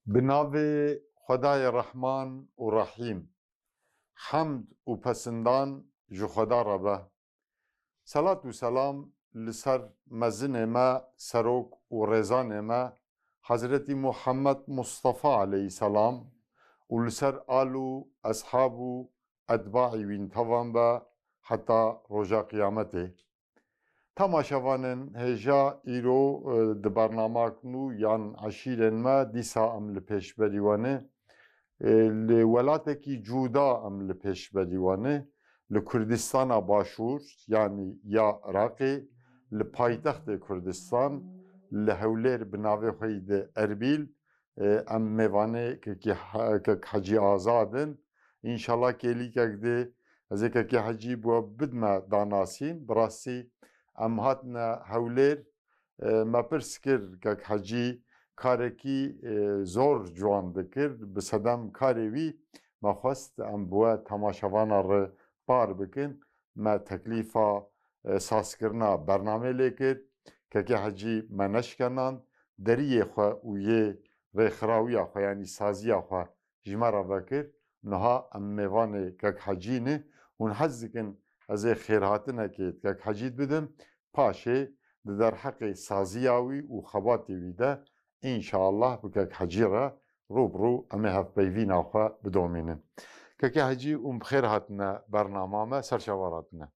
Bi navê Xwedayê Rehman û Rehîm. Hemd û pesindan ji Xweda re be. Selat û selam li ser mezinê me, serok û rêzanê me Hezretî Muhammed Mustafa aleyhîselam û li ser al û eshab û etbaî wîn tevan be heta roja qiyametê. Temaşevanên hêja îro di bernamak nû yan eşîrên me dîsa em li pêşberî we ne. Li welatekî cûda em li pêşberî we ne. Li Kurdistana Başûr yanî ya Iraqê li paytextê Kurdistan li Hewlêr bi navê xwe yî di Erbîl em mêvanê kek Hecî Azad in. Înşallah kêlîkek dê ez ê kekê Hecî bi we bidime danasîn. Bi rastî em hatine Hewlêr me pirs kir kek Hecî karekî zor ciwan dikir bi sedem karê wî me xwest em bi we temaşevana re par bikin me teklîfa sazkirina bernamê lê kir kekê Hecî me neşkenand deriyê xwe û yê rêxirawiya xwe yanî saziya xwe ji me re vekir, niha em mêvanê Kek Hecî ne, hûn hez dikin ez ê xêrhatinekê di Kek Hecî bidim, paşê di derheqê saziya wî û xebatê wî de înşallah bi Kek Hecî re rû bi rû em ê hevpeyvîna xwe bidomînin. Kekê Hecî hûn bi xêr hatine bernama me, ser çawa hatine?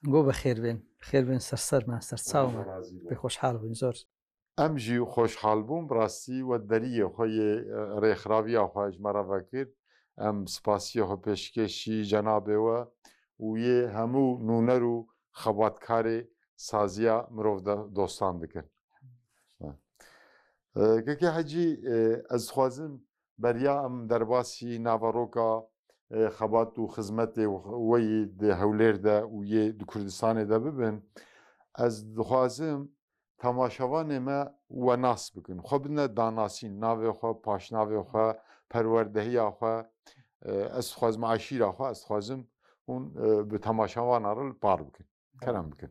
Go bi xêr bên, bi xêr bên ser ser me, ser çaw me, pê xweşhal bûn zor. Em jî xweşhal bûn bi rastî we deriyê xwe yê rêxiraviya xwe ji me re vekir. Em spasiya xwe pêşkêşî cenabê we û yê hemû nûner û xebatkarê saziya mirov dostan dikin. Kekê Hecî ez dixwazim beriya em derbasî naveroka xebat û xizmetê we yê di Hewlêr de û yê di Kurdistanê de bibin, ez dixwazim temaşevanê me we nas bikin. Xwe bidine danasîn, navê xwe, paşnavê xwe, perwerdehiya xwe, ez dixwazim eşîra xwe, ez dixwazim hûn bi temaşevana re li par bikin. Kerem bikin.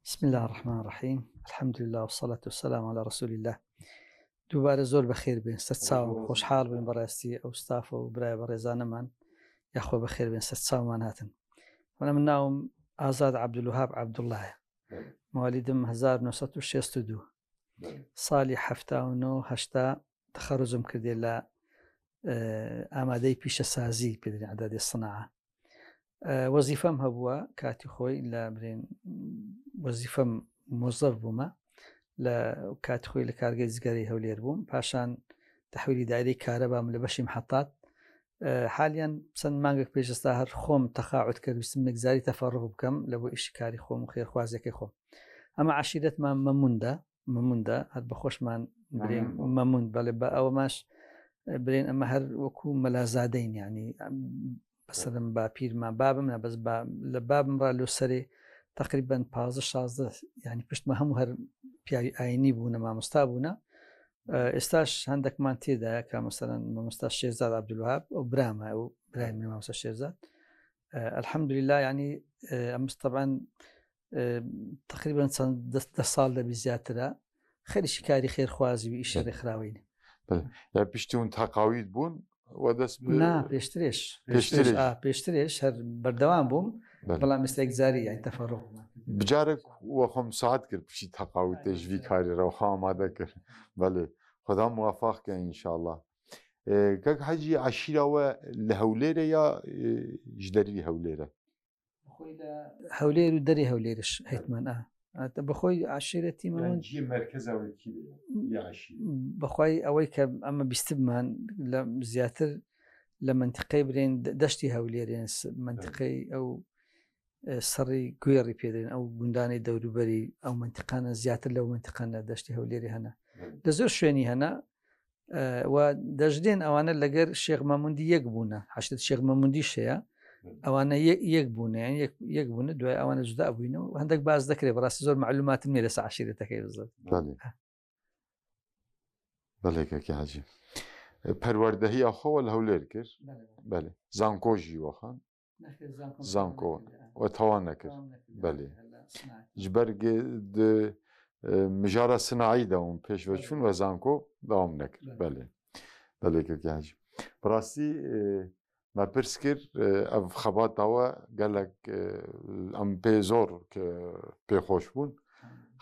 Bismillahirrahmanirrahim. Elhamdülillah ve salatu ve selam ala Resulillah. دووبارە زۆر بەخێر بێن سەر چاوم خۆشحاڵ بووین بەڕاستی ئەو ستافە و برای بەڕێزانەمان یاخۆ بەخێر بێن سەر چاومان هاتن. وەنە من ناوم ئازاد عەبدولوهاب عەبدوڵایە. موالیدم 1962 ساڵی 79 هەشتا تەخەرجم کردێ لە ئامادەی پیشەسازی پێدرێن ئەدادی سناعە وەزیفەم هەبووە کاتی خۆی لە برێن وەزیفەم مۆزەف بوومە لە کاتی خۆی لە کارگەی جگەرەی هەولێر بووم پاشان تحویلی دایرەی کارەبام لە بەشی محەتات حالیان چەند مانگێک پێش ئێستا هەر خۆم تەقاعد کرد ویستم مێکزاری تەفەڕغ بکەم لە بۆ ئیشی کاری خۆم و خێرخوازیەکەی خۆم ئەمە عشیرەتمان مەموندە مەموندە هەر بە خۆشمان برێن مەموند بەڵێ بە ئەوەماش برێن ئەمە هەر وەکو مەلازادەین ینی بەسەرم باپیرمان بابم نە بەس لە بابم ڕا لۆ سەرێ تقریبا 15 16 ینی پشتمە هەموو هەر پیاوی ئاینی بوونە مامۆستا بوونە ئێستاش هەندێکمان تێدایە کە مەسەلەن مامۆستا شێرزاد عەبدولوهاب ئەو برامە ئەو برای من مامۆستا شێرزاد الحەمدلله ینی ئەم طبعا تقریبا چەند دە ساڵ دەبی زیاترە خەریکی کاری خێرخوازی و ئیشی ڕێکخراوین پشتون تەقاویت بوون دەست پێشترێش پێشترێش هەر بەردەوام بووم بەڵام ئێستا یەکجاری یان تەفەڕ بجارێک وەخۆم ساعت کرد پشی تەقاوی تێژوی کاری ڕەوخە ئامادە کرد بەێ خدا موافق کە ئینشاءله کەک حەجی عشیرەوە لە هەولێرە یا ژدەری هەولێرە هەولێر و دەری هەولێرش هەیتمان ئا بەخۆی عشیرەتی بەخوای ئەوەی کە ئەمە بیستبمان لە زیاتر لە منتیقەی برێن دەشتی هەولێرێن منتیقەی ئەو سەڕی گوێڕی پێدرێن ئەو گوندانەی دەوروبەری ئەو منتیقانە زیاتر لەو منتیقانە دەشتی هەولێری هەنە لە زۆر شوێنی هەنا و دەژدێن ئەوانە لەگەر شێخ مەموندی یەک بوونە حشت شێخ مەموندی شەیە ئەوانە یەک بوونە یەک بوونە دوای ئەوانە جودا بووینەوە هەندێک باز دەکرێت بەڕاستی زۆر معلوماتم نیە لەسەر عشیرەتەکەی بزڵ بەڵێ کاکی حاجی پەروەردەهی ئەخۆوە لە هەولێر کرد بەێ زانکۆژی وەخان زانکۆ وە تەوا نەکرد بەێ جبەر مژارە سنایی داوم پێشوەچوون وە زانکۆ داوام نەکرد بەێ. بەلێ کاکی حاجی بەڕاستی مە پرس کرد ئەv خەباتەوە gelek em pê zor pê xweş bûn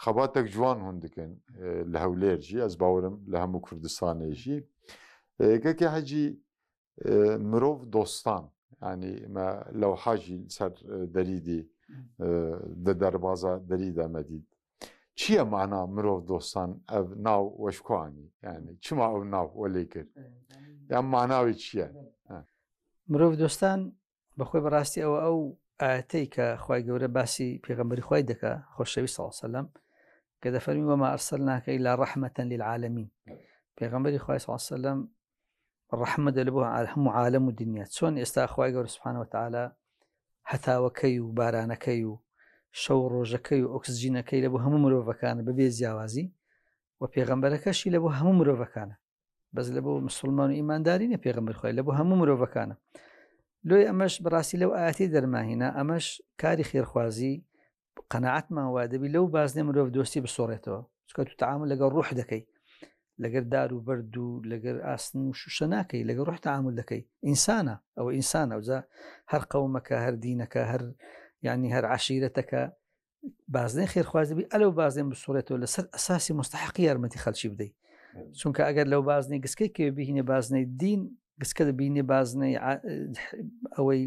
xebatek ciwan hûn dikin li Hewlêr jî ez bawerim li hemû Kurdistanê jî kekê hecî mirov dostan yanî me lewha jî ser derî dî di derbaza derî de me dît Çi ye mana mirov dostan ev nav we ji ku anî? Yani çima ew nav we lê kir? Yan mana wê çi ye? Mirov dostan بەخۆی بەڕاستی ئەوە ئەو ئاەتەی کە خی گەورە باسی پێغەمبەری خی دەکا خۆشەویست صلی الله علیه وسلم کە دەفەرمی وما أرسلناك إلا رحمة للعالمين پێغەمبەری خی صلی الله علیه وسلم ڕەحمە دە بۆ هەموو عالەم و دنیا چۆن ئێستا خوای گەورە سبحانە وتعالی هەتاوەکەی و بارانەکەی و شەو ڕۆژەکەی و ئۆکسجینەکەی لە بۆ هەموو مرۆڤەکانە بەبێ جیاوازی و پێغەمبەرەکەشی لە بۆ هەموو مرۆڤەکانە بەس لە بۆ مسلمان و ئیمانداری نە پێغەمبەر خۆی لە بۆ هەموو مرۆڤەکانە لۆی ئەمەش بەڕاستی لەو ئاەتی دەرماهینە ئەمەش کاری خێرخوازی قەناعەتمان وایە دەبی لەو بازنەی مرۆڤ دۆستی بسۆڕێتەوە چونکە تو تەعامل لەگەڵ ڕوح دەکەی لەگەر دار و بەرد و لەگەر ئاسن و شوشە ناکەی لەگەڵ ڕوح تەعامل دەکەی ئینسانە ئەوە ئینسانە ئەوجا هەر قەومەکە هەر دینەکە هەر یعنی هەر عشیرەتەکە بازنەی خێرخوازی بی ئەلو بازنێ بسوڕێتەوە لەسەر ئەساسی مستحقی یارمەتی خەلکی بدەیت چونکە ئەگەر لەو بازنەی گسکەی کەوێ بهینە بازنەی دین گسکە دەبینێ بازنەی ئەوەی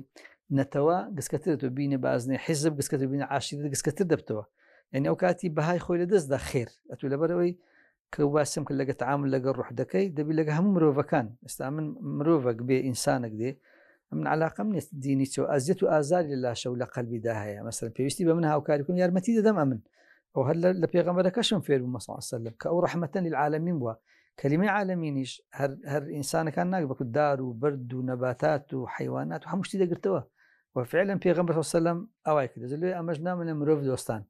نەتەوە گسکەتر تۆ بینێ بازنەی حیزب گسکەتر بینە عاشیرەت گسکەتر دەبتەوە یعنی ئەو کاتی بەهای خۆی لە دەستدا خێر ئەتو لەبەرەوەی کە باسم کرد لەگە تعامل لەگە ڕوح دەکەی دەبی لەگە هەموو مرۆڤەکان ئێستا من مرۆڤێک بێ ئینسانێک دێ من علاقەم نیست دینی چۆ ئەزیەت و ئازاری لە لاشە و لە قەلبیدا هەیە مەسەلەن پێویستی بە من هاوکاری بکەم یارمەتی دەدەم ئەمن ئەو هەر لە پێغەمبەرەکەشم فێر بووم صلی الله علیه وسلم کە ئەو ڕەحمەتەن للعالمین بووە کەلیمەی عالەمینیش هەر هەر ئینسانەکان ناک بەکو دار و بەرد و نەباتات و حیوانات و هەموو شتی دەگرتەوە و فعلا پێغەمبەر صلی الله علیه وسلم ئەوای کرد لێ ئەمەش نامنە مرۆڤ دۆستان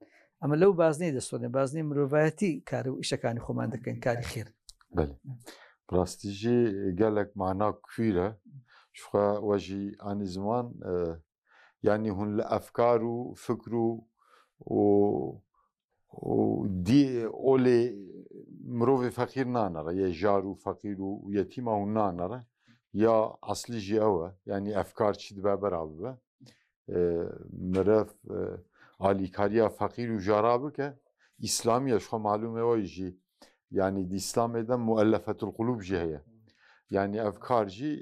ئەمە لەو بازنەی دەسۆنێ بازنەی مرۆڤایەتی کار و ئیشەکانی خۆمان دەکەین کاری خێر بەێ ڕاستیژی gelek mana کویرە شخوا وەژی ئانی زمان یعنی هون لە ئەفکار و فکر و و دی ئۆلێ مرۆڤی فەقیر نانەڕە یە ژار و فەقیر و یەتیمە و نانەڕە یا ئەسلی ژی ئەوە یعنی ئەفکار چی دبە بەرا ببە مرەف ئالیکاریە فەقیر و ژارا بکە ئیسلامیە شخۆ معلومەوەی ژی یعنی دی ئیسلامێ دە مؤلفة القلوب ژی هەیە یعنی ئەفکار ژی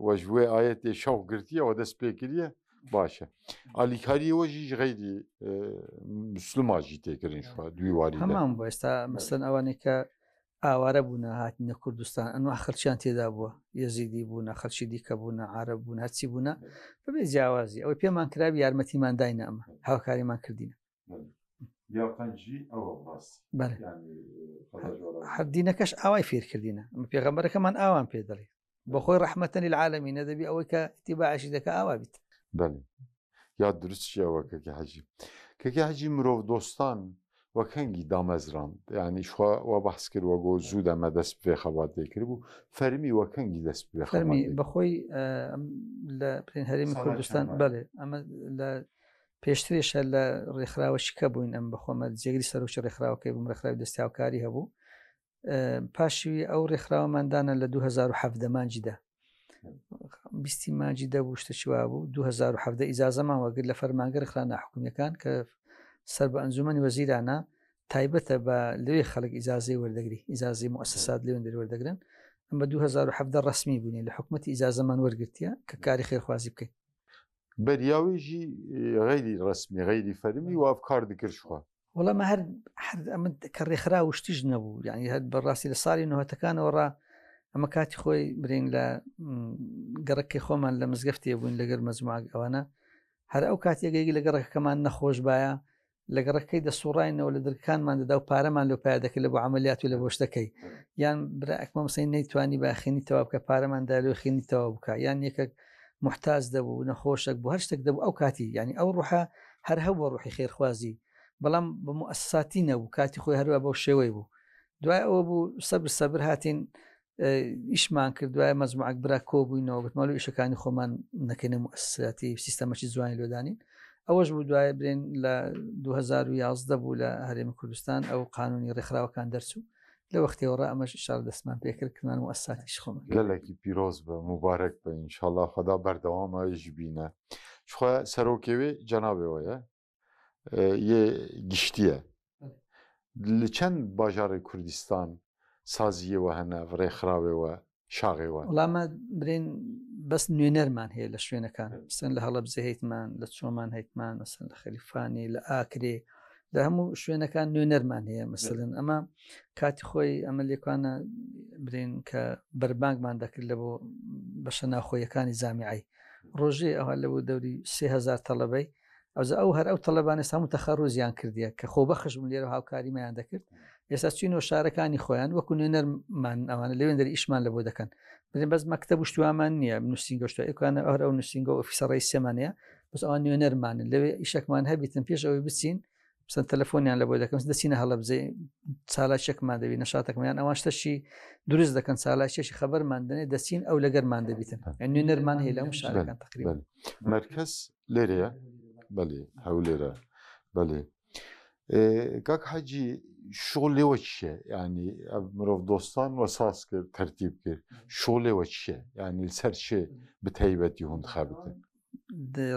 وەژوێ ئاەتێ شەو گرتیە و دەست پێکردە باشە ئالیکاریەوە ژی غەیری مسلما ژی تێکردن شوە دوی واری هەمان بۆ ئێستا مەسەن ئەوانەی کە ئاوارە بوونە هاتنە کوردستان ئەنوا خەلکیان تێدا بووە یەزیدی بوونە خەلکی دیکە بوونە عرب بوون هەرچی بوونە بەبێ جیاوازی ئەوەی پێمان کرابی یارمەتیمان داینە ئەمە هاوکاریمان کردینە هەر دینەکەش ئاوای فێرکردینە ئەمە پێغەمبەرەکەمان ئاوان پێ دەڵێ بەخۆی ڕەحمەتەن للعالمین دەبی ئەوەی کە ئیتیباعشی دەکە ئاوا بیت بەێ یا دروست چیەوە کەکی حەجی کەکی حەجی مرۆڤ دۆستان وەک هەنگی دامەزراند یعنی شخوا وا بەحس کرد وەگۆ زوو دەمە دەست پێ خەبات کرد بوو فەرمی وەک هەنگی دەست پێ فەرمی بەخۆی لە هەرێمی کوردستان بەێ ئەمە لە پێشتریش هەر لە ڕێکخراوەشی کە بووین ئەم بەخۆمە جێگری سەرۆکی ڕێکخراوەکەی بووم ڕێکخراوی دەستیاوکاری هەبوو پاشی ئەو ڕێکخراوەماندانە لە 2017 مانجیدا بیستی مانجی دەبوو شتە چوا بوو 2017 ئیجازەمان وەگر لە فەرمانگە ڕێکخرا ناحکومیەکان کە سەر بە ئەنجومەنی وەزیرانە تایبەتە بە لەوێ خەڵک ئیجازەی وەردەگری ئیجازەی موسسات لەوێن دەر وەردەگرن ئەم بە 2017 ڕسمی بووین لە حکوومەتی ئیجازەمان وەرگرتیە کە کاری خێرخوازی بکەین بەریا وی ژی غەیری ڕەسمی غەیری فەرمی و ئەفکار دکرد شخوا. وەڵا مە هەر هەر ئەمە کە ڕێکخرا و شتیش نەبوو یعنی هەر بەڕاستی لە ساڵی نهەتەکانەوە ڕا ئەمە کاتی خۆی برین لە گەڕەکەی خۆمان لە مزگەفتێ بووین لەگەر مەجموعە ئەوانە هەر ئەو کاتێکێکی لە گەڕەکەکەمان نەخۆش باە لە گەڕەکەی دەسوڕاینەوە لە دەرکانمان دەدا و پارەمان لۆ پیا دەکرد لە بۆ عملیات و لە بۆ شتەکەی یان برا ئەکمە مسەی نەیتوانی با خێنی تەوا بکە پارەمان دا لۆ خێنی تەوا بکە یان یەکێک محتاج دەبوو نەخۆشێک بوو هەر شتێک دەبوو ئەو کاتی یعنی ئەو ڕوحە هەر هەبووە ڕوحی خێرخوازی بەڵام بە موئەسساتی نەبوو کاتی خۆی هەروە بەو شێوەی بوو دوای ئەوە بوو سەبر سەبر هاتین ئیشمان کرد دوای مەجموعەک برا کۆبووینەوە گوتمان لۆ ئیشەکانی خۆمان نەکەینە موئەسساتی سیستەمەکی جوانی لۆدانین ئەوەش بوو دوای برێن لە 2011 بوو لە هەرێمی کوردستان ئەو قانونی ڕێکخراوەکان دەرچوو. لە وەختێوە ڕا ئەمەش ئیشاڵ دەستمان پێکرد کردمان موئەسساتیش خۆمان. گەلەکی پیرۆز بە موبارەک بە ئینشاڵا خودا بەردەوامە ژ بینە شخوا سەرۆکێ وێ جەنابێ وەیە یێ گشتیە لە چەند باژارێ کوردستان سازیێ وە هەنە ڕێکخراوێ وە شاغێ وە؟ وەڵا ئەمە برێن بەس نوێنەرمان هەیە لە شوێنەکان مەسەن لە هەڵەبجە هەیتمان لە چۆمان هەیتمان مەسەن لە خەلیفانی لە ئاکرێ لە هەموو شوێنەکان نوێنەرمان هەیە مەسەلەن ئەمە کاتی خۆی ئەمە لێکوانە برێن کە بەربانگمان دەکرد لە بۆ بەشە ناخۆیەکانی جامیعی ڕۆژێ ئەوە لە بۆ دەوری 3000 تەڵەبەی ئەوجا ئەو هەر ئەو تەڵەبانە ئێستا هەموو تەخەڕوزیان کردیە کە خۆبەخش بوون لێرە هاوکاریمان دەکرد ئێستا چینەوە شارەکانی خۆیان وەکو نوێنەرمان ئەوانە لەوێن دەری ئیشمان لە بۆ دەکەن بڵێن بەس مەکتەب و شتوامان نییە نووسینگە شتە ئێکانە هەر ئەو نووسینگە و ئۆفیسە ڕئیسیەمان هەیە بەس ئەوان نوێنەرمانن لەوێ ئیشەکمان هەبیتن پێش ئەوەی بچین بسەن تەلەفۆنیان لە بۆ دەکەم دەچینە هەڵەبجەی چالاکیەکمان دەبی نەشاتەکەمان ئەوان شتەشی دروست دەکەن چالاکیەکی خەبەرمان دەنێ دەچین ئەو لەگەرمان دەبیتن نوێنەرمان هەیە لە هەموو شارەکان تقریبا مەرکەز لێرەیە بەێ هەولێرە بەێ کاک حەجی شغل لێوە چیە ینی مرۆڤ دۆستان وە ساز کرد تەرتیب کرد شغل لێوە چیە ینی سەر چێ بتایبەتی هوند خەبتن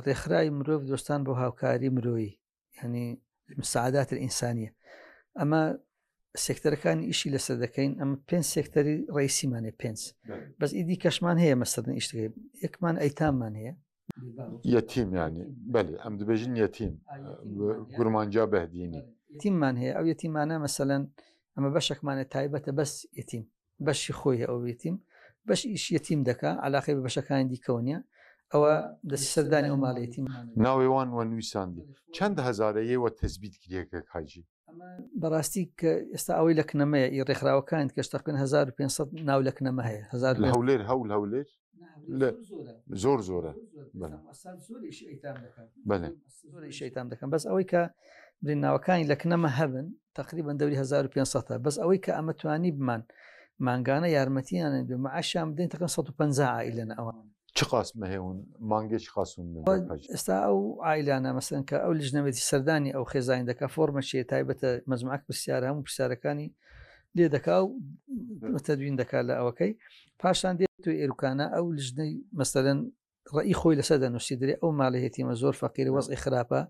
ڕێکخراوی مرۆڤ دۆستان بۆ هاوکاری مرۆیی ینی مساعدات الئینسانیە ئەمە سێکتەرەکانی ئیشی لەسەر دەکەین ئەمە پێنج سێکتەری ڕئیسیمانێ پێنج بەس ئیدی کەشمان هەیە مەسەدن ئیشتگەی یەکمان ئەیتاممان هەیە یەتیم ینی بەێ ئەم دەبێژن یەتیم گورمانجا بەهدینی تیممان هەیە ئەو یەتیمانە مەسەەن ئەمە بەشێکمانە تایبەتە بەس یەتیم بەشی خۆی هەیە ئەو یەتیم بەش ئیش یەتیم دەکا علاقەی بە بەشەکانی دیکەوە نییە ئەوە دەستی سەردانی ئەو ماڵە یەتیم ناوێ وان وە نویساندی چەند هەزارە یێوە تەسبیت کریەکە حاجی؟ بەڕاستی کە ئێستا ئەوەی لە کنەمەیە ئی ڕێکخراوەکان کە تەقریبا 1500 ناو لە کنەمە هەیە هەزار لە هەولێر هەول هەولێر زۆر زۆرە شەیتان دەکەم بەس ئەوەی کە برین ناوەکانی لە کنەمە هەبن تقریبا دەوری 1500 بەس ئەوەی کە ئەمە توانی بمان مانگانە یارمەتیان بێ معاشیان بدەین تقریبا 150 عائلەن ئەوان چ قاس مەهێون مانگێ چ قاسون ئێستا ئەو عیلانە مەسەن کە ئەو لژنەوێتی سەردانی ئەو خێزانی دەکا فۆرمەشیە تایبەتە مەجموعەک پرسیارە هەموو پرسیارەکانی لێ دەکا و تەدوین دەکا لە ئەوەکەی پاشان دێت و ئێروکانە ئەو لژنەی مەسەرەن ڕئی خۆی لەسەر دەنووسی درێ ئەو ماڵە یەتیمە زۆر فەقیرە وەزعی خراپە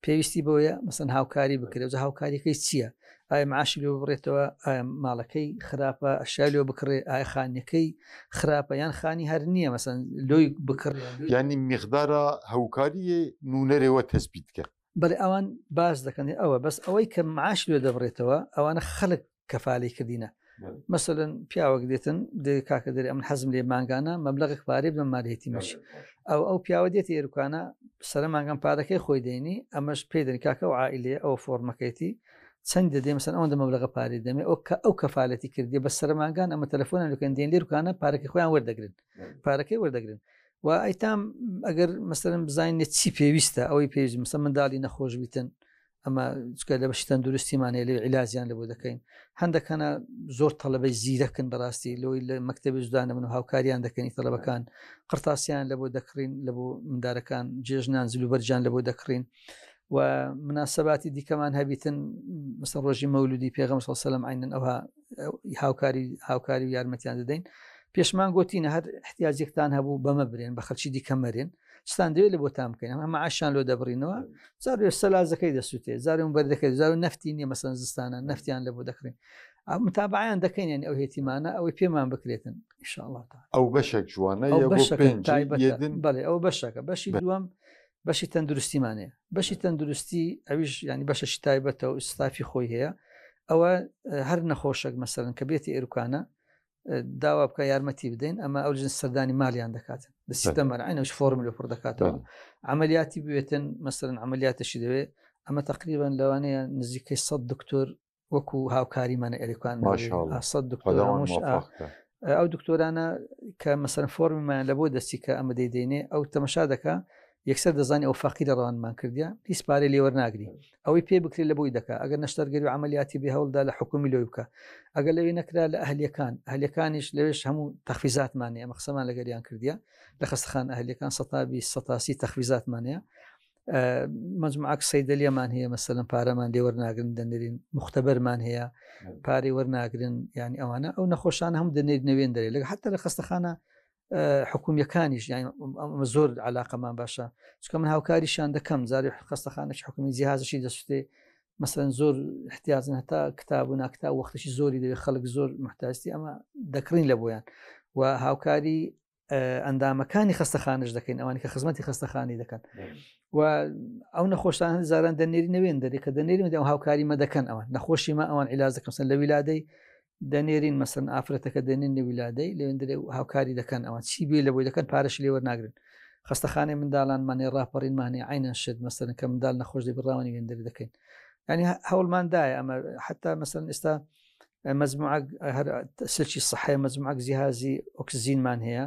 پێویستی بۆیە مەسەن هاوکاری بکرێت جا هاوکاریەکەی چییە ئایا معاشی لێ بڕێتەوە ئایا ماڵەکەی خراپە ئەشیای لێ بکڕێ ئایا خانیەکەی خراپە یان خانی هەر نییە مەسەن لۆی بکڕێ یعنی میقدارە هاوکاریە نونەرێوە تەسبیت کرد بەڵێ ئەوان باس دەکەن ئەوە بەس ئەوەی کە معاش لێ دەبڕێتەوە ئەوانە خەڵک کەفالی کردینە مەسەلەن پیاوەک دێتن دێ کاکە دەرێ ئەمن حەزم لێ مانگانە مەبلەغێک پارەی بدەم مالیەتی مەش ئەو ئەو پیاوە دێتە ئێرکانە سەرە مانگان پارەکەی خۆی دێنی ئەمەش پێ دەنی کاکە و عائلەیە ئەو فۆرمەکەیتی چەند دەدێ مەسەن ئەوەندە مەبلەغە پارەی دەمێ ئەو کە ئەو کەفالەتی کردی بە سەرە مانگان ئەمە تەلەفۆنیان لەکەن دێن لێرکانە پارەکەی خۆیان وەردەگرن پارەکەی وەردەگرن و ئەیتام ئەگەر مەسەرم بزانین چی پێویستە ئەوەی پێویست مەسە منداڵی نەخۆش بیتن ئەمە چکە لە بەشی تەندروستیمان هەیە لەوێ عیلاجیان لە بۆ دەکەین هەندێک هەنە زۆر تەڵەبەی زیرەکن بەڕاستی لەوەی لە مەکتەبی زودانە من و هاوکاریان دەکەنی تەڵەبەکان قرتاسیان لە بۆ دەکڕین لە بۆ مندارەکان جێژنان جلوبەرجان لە بۆ دەکڕین و مناسباتی دیکەمان هەبیتن مەسەلەن ڕۆژی مەولودی پێغەمبەر صلی الله علیه و سلم عینەن ئەوها هاوکاری هاوکاری و یارمەتیان دەدەین پێشمان گوتینە هەر احتیاجێکتان هەبوو بەمە برێن بە خەلکی دیکە مەرێن چتان دەوێت لە بۆتان بکەین ئەمە معاشیان لۆ دەبڕینەوە جارێ سەلازەکەی دەسووتێ جارێ بەردەکەی جار نەفتی نییە مەسەن زستانە نەفتیان لە بۆ دەکڕین ئەو متابعیان دەکەین یعنی ئەو هێتیمانە ئەوەی پێمان بکرێتن إن شاء الله تعالی ئەو بەشێک جوانە ئەو یە بۆ بەشەکە پێنج تایبەتە یەدن بەڵێ ئەو بەشەکە بەشی دووەم بەشی تەندروستیمانەیە بەشی تەندروستی ئەویش ینی بەشەشی تایبەتە و ستافی خۆی هەیە ئەوە هەر نەخۆشێک مەسەرن کە بێتی ئێروکانە داوا بکە یارمەتی بدەین ئەمە ئەو جنس سەردانی مالیان دەکات دەسیتە مەرعینەوەش فۆرم لە پڕ دەکاتەوە عملیاتی بوێتن مەسەرن عملیاتەشی دەوێت ئەمە تقریبان لەوانەیە نزیکەی 100 دکتۆر وەکو هاوکاریمانە ئەریکان 100 دکتۆر ئەو دکتۆرانە کە مەسەر فۆرممان لە بۆ دەستی کە ئەمە دەیدەینێ ئەو تەمەشا دەکا یەکسەر دەزانانی ئەو فەقیرە ڕەوانمان کردیا هیچ پارەی لێوەرناگری ئەوەی پێ بکرێت لە بۆی دەکا ئەگەر نەشتەرگەری و عملیاتی بێ هەوڵدا لە حکومی لۆی بکە ئەگەر لەوێ نەکرا لە ئەهلیەکان ئەهلیەکانیش لەوێش هەموو تەخفیزاتمان هەیە ئەمە قسەمان لەگەریان کردیە لە خەستەخانە ئەهلیەکان سەتابی سەتاسی تەخفیزاتمان هەیە. مەجموعەک سەیدەلیەمان هەیە مەسەلەن پارەمان لێ وەرناگرن دەنێرین مختبەرمان هەیە پارەی وەرناگرن ینی ئەوانە ئەو نەخۆشان هەم دەنێرنەوێن دەرێ لەگە حتا لە خەستەخانە حکومیەکانیش یان زۆر علاقەمان باشە چکە من هاوکاریشان دەکەم زاری خەستەخانەش حکومی جیهازشی دەسوتێ مەسەن زۆر احتیاجن هەتا کتاب و ناکتاب وەختشی زۆری دەوێت خەڵک زۆر محتاجتی ئەمە دەکڕین لە بۆیان و هاوکاری ئەندامەکانی خەستەخانەش دەکەین ئەوانی کە خزمەتی خەستەخانی دەکەن و ئەو نەخۆشان هەند زاران دەنێری نەوێن دەرێ کە دەنێری ئەو هاوکاری مە دەکەن ئەوان نەخۆشی مە ئەوان عیلاج دەکەن لە ویلادەی دەنێرین مەسن ئافرەتەکە دەنێن لە ویلادەی لەوێن دەرێ هاوکاری دەکەن ئەوان چی بێ لە بۆی دەکەن پارەش لێ وەرناگرن خەستەخانەی منداڵانمانێ ڕاپەڕینمانێ عینەن شت مەسەرن کە منداڵ نەخۆش دەبی ڕاوانی وێندەر دەکەین ینی هەوڵماندایە ئەمە حتا مەسەن ئێستا مەجموعە هەر سلکی سەحەیە مەجموعەک جیهازی ئۆکسجینمان هەیە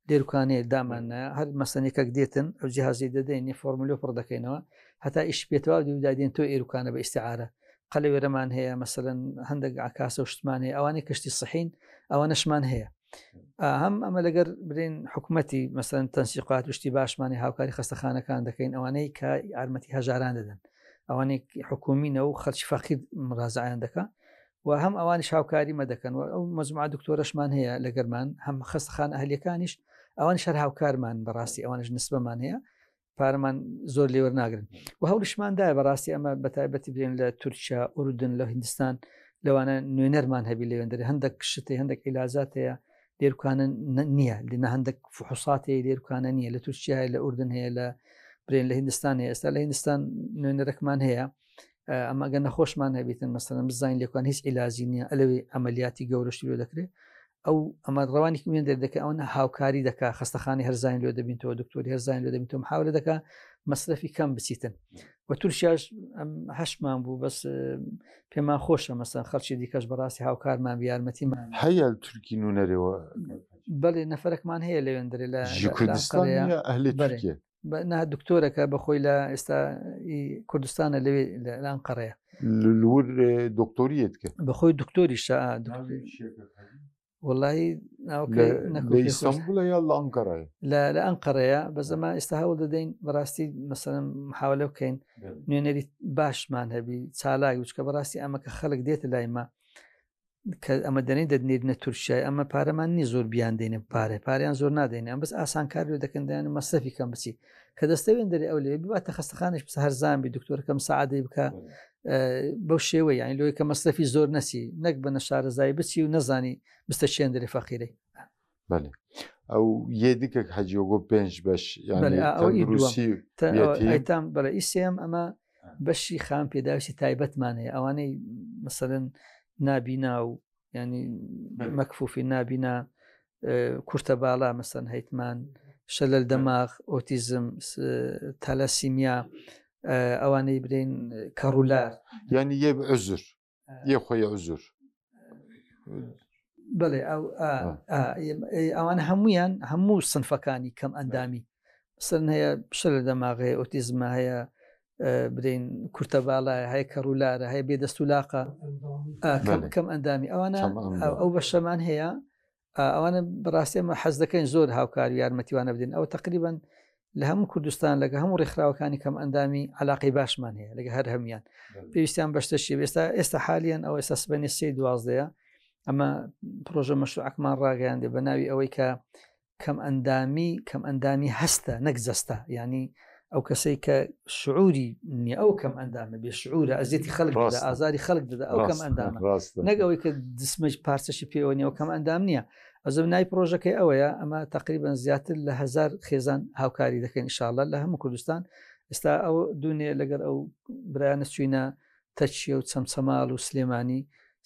لێرکانەیە دامان نایە هەر مەسەنێکەک دێتن ئەو جیهازی دەدەین فۆرمولۆ پڕ دەکەینەوە هەتا ئیش پێتەوە دوودادێن تۆ ئێروکانە بە ئیسیعاە قەلەوێرەمان هەیە مەسەن هەندێک عکاسە و شتمان هەیە ئەوانەی کەشتی سەحین ئەوانەشمان هەیە هەم ئەمە لەگەر برین حکوومەتی مەسەن تەنسیقات وشتی باشمانی هاوکاری خەستەخانەکان دەکەین ئەوانەی کە یارمەتی هەژاران دەدەن ئەوانەی حکومینە و خەلکی فەقیر مڕازعیان دەکا و هەم ئەوانیش هاوکاری مە دەکەن و ئەو مەجموعە دکتۆرەشمان هەیە لەگەرمان هەم خەستەخانە ئەهلیەکانیش ئەوانیش هەر هاوکارمان بەڕاستی ئەوانش نسبەمان هەیە پارەمان زۆر لێوەر ناگرن و هەوڵیشماندایە بەڕاستی ئەمە بە تایبەتی بێن لە تورکیا ئوردن لە هندستان لەوانە نوێنەرمان هەبی لەوێندەر هەندێک شتێ هەندێک عیلازات هەیە لێرکانە نییە لە هەندێک فحوسات هەیە لێرکانە نییە لە تورکیا هەیە لە ئوردن هەیە لە برێن لە هندستان هەیە ئێستا لە هندستان نوێنەرەکمان هەیە ئەمە گە نەخۆشمان هەبیتن مەسەلەن بزانین لێکان هیچ عیلاجی نییە ئەلەوێ عملیاتی گەورەشی لۆ دەکرێت ئەو ئەمە ڕەوانی وێن دەردەکە ئەوەنە هاوکاری دەکا خەستەخانی هەرزان لۆ دەبینەوە دکتۆری هەرزان لۆ دەبینەوە محاولە دەکا مەسرەفی کەم بچیتن و تورکیاش هەشمان بوو بەس پێمان خۆشە مەسەن خەڵکی دیکەش بەڕاستی هاوکارمان یارمەتیمان هەیە تورکی نوونەرەوە بەڵێ نەفرەکمان هەیە لەوێندرێ لە کوردستان ئەهلی تورکیە نا دکتۆرەکە بەخۆی لە ئێستا کوردستانە لەوێ لە ئەنقەرەیە لور دکتۆریت کرد بەخۆی دکتۆریشە وڵی ئیستانبوڵە یا لە ئەنقەرەیە لە ئەنقەرەیە بەزەما ئێستا هەوڵ دەدەین بەڕاستی مەسەلەن محاولە بکەین نوێنەری باشمان هەبی چالاک وچکە بەڕاستی ئەمە کە خەڵک دێتە لای مە کە ئەمە دەنێ دەنێرنە تورکیای ئەمە پارەمان نیە زۆر بیان دێنێ پارێ پاریان زۆر نادەین ئەم بەس ئاسانکار لێ دەکەن دایان مەسرەفی کەم بچی کە دەستەوێن دەرێ ئەو لێ بباتە خەستەخانەش بس هەرزان بی دکتۆرەکەم سەعادەی بکە بەو شێوە یانی لۆی کە مەسرەفی زۆر نەسی نەک بە نەشارەزایی بچی و نەزانی بستە چێن دەرێ فەقیرەی بەێ ئەو یە دیکە حەجیۆگۆ پێنج بەش یانیتان بەڵێ ئیسێم ئەمە بەشی خام پێداویستی تایبەتمان هەیە ئەوانەی مەسەرەن نابینا و ینی مەکفوفی نابینا کورتە باڵا مەسەن هەیتمان شەلەل دەماغ ئۆتیزم تالاسیمیا ئەوانەی برین کەڕولار ینی یە عزر یە خۆی عزر بڵێ ئەوان هەمویان هەموو سنفەکانی کەم ئەندامی سن هەیە شە لە دەماغەیە ئۆتیزمە هەیە برین کورتە باڵایە هەیە کەڕولارە هەیە بێدەست و لاقە کەم ئەندامی ئەوانە ئەو بەشەمان هەیە ئەوانە بەڕاستی ئەمە حەز دەکەین زۆر هاوکاری و یارمەتیوانە بدەین ئەوە تقریبان لە هەموو کوردستان لەگە هەموو ڕێکخراوەکانی کەم ئەندامی علاقەی باشمان هەیە لەگە هەر هەمویان پێویستیان بەشتەشی ئێستا ئێستا حالیان ئەو ئێستا سبەنی سێ دوازدەیە ئەمە پرۆژە مەشروعەکمان ڕاگەیاندێ بە ناوی ئەوەی کە کەم ئەندامی کەم ئەندامی هەستە نەک جەستە یعنی ئەو کەسەی کە شعوری نییە ئەو کەم ئەندامە بێ شعورە ئەزیەتی خەڵک دەدا ئازاری خەڵک دەدا ئەو کەم ئەندامە نەک ئەوەی کە جسمەش پارچەشی پێوە نیە ئەو کەم ئەندام نییە ئەزم نای پرۆژەکەی ئەوەیە ئەمە تقریبا زیاتر لە هزار خێزان هاوکاری دەکەین ئیشاءاللە لە هەموو کوردستان ئێستا ئەو دوونێ لەگەر ئەو برایانە چوینە تەکیە و چەمچەماڵ و سلێمانی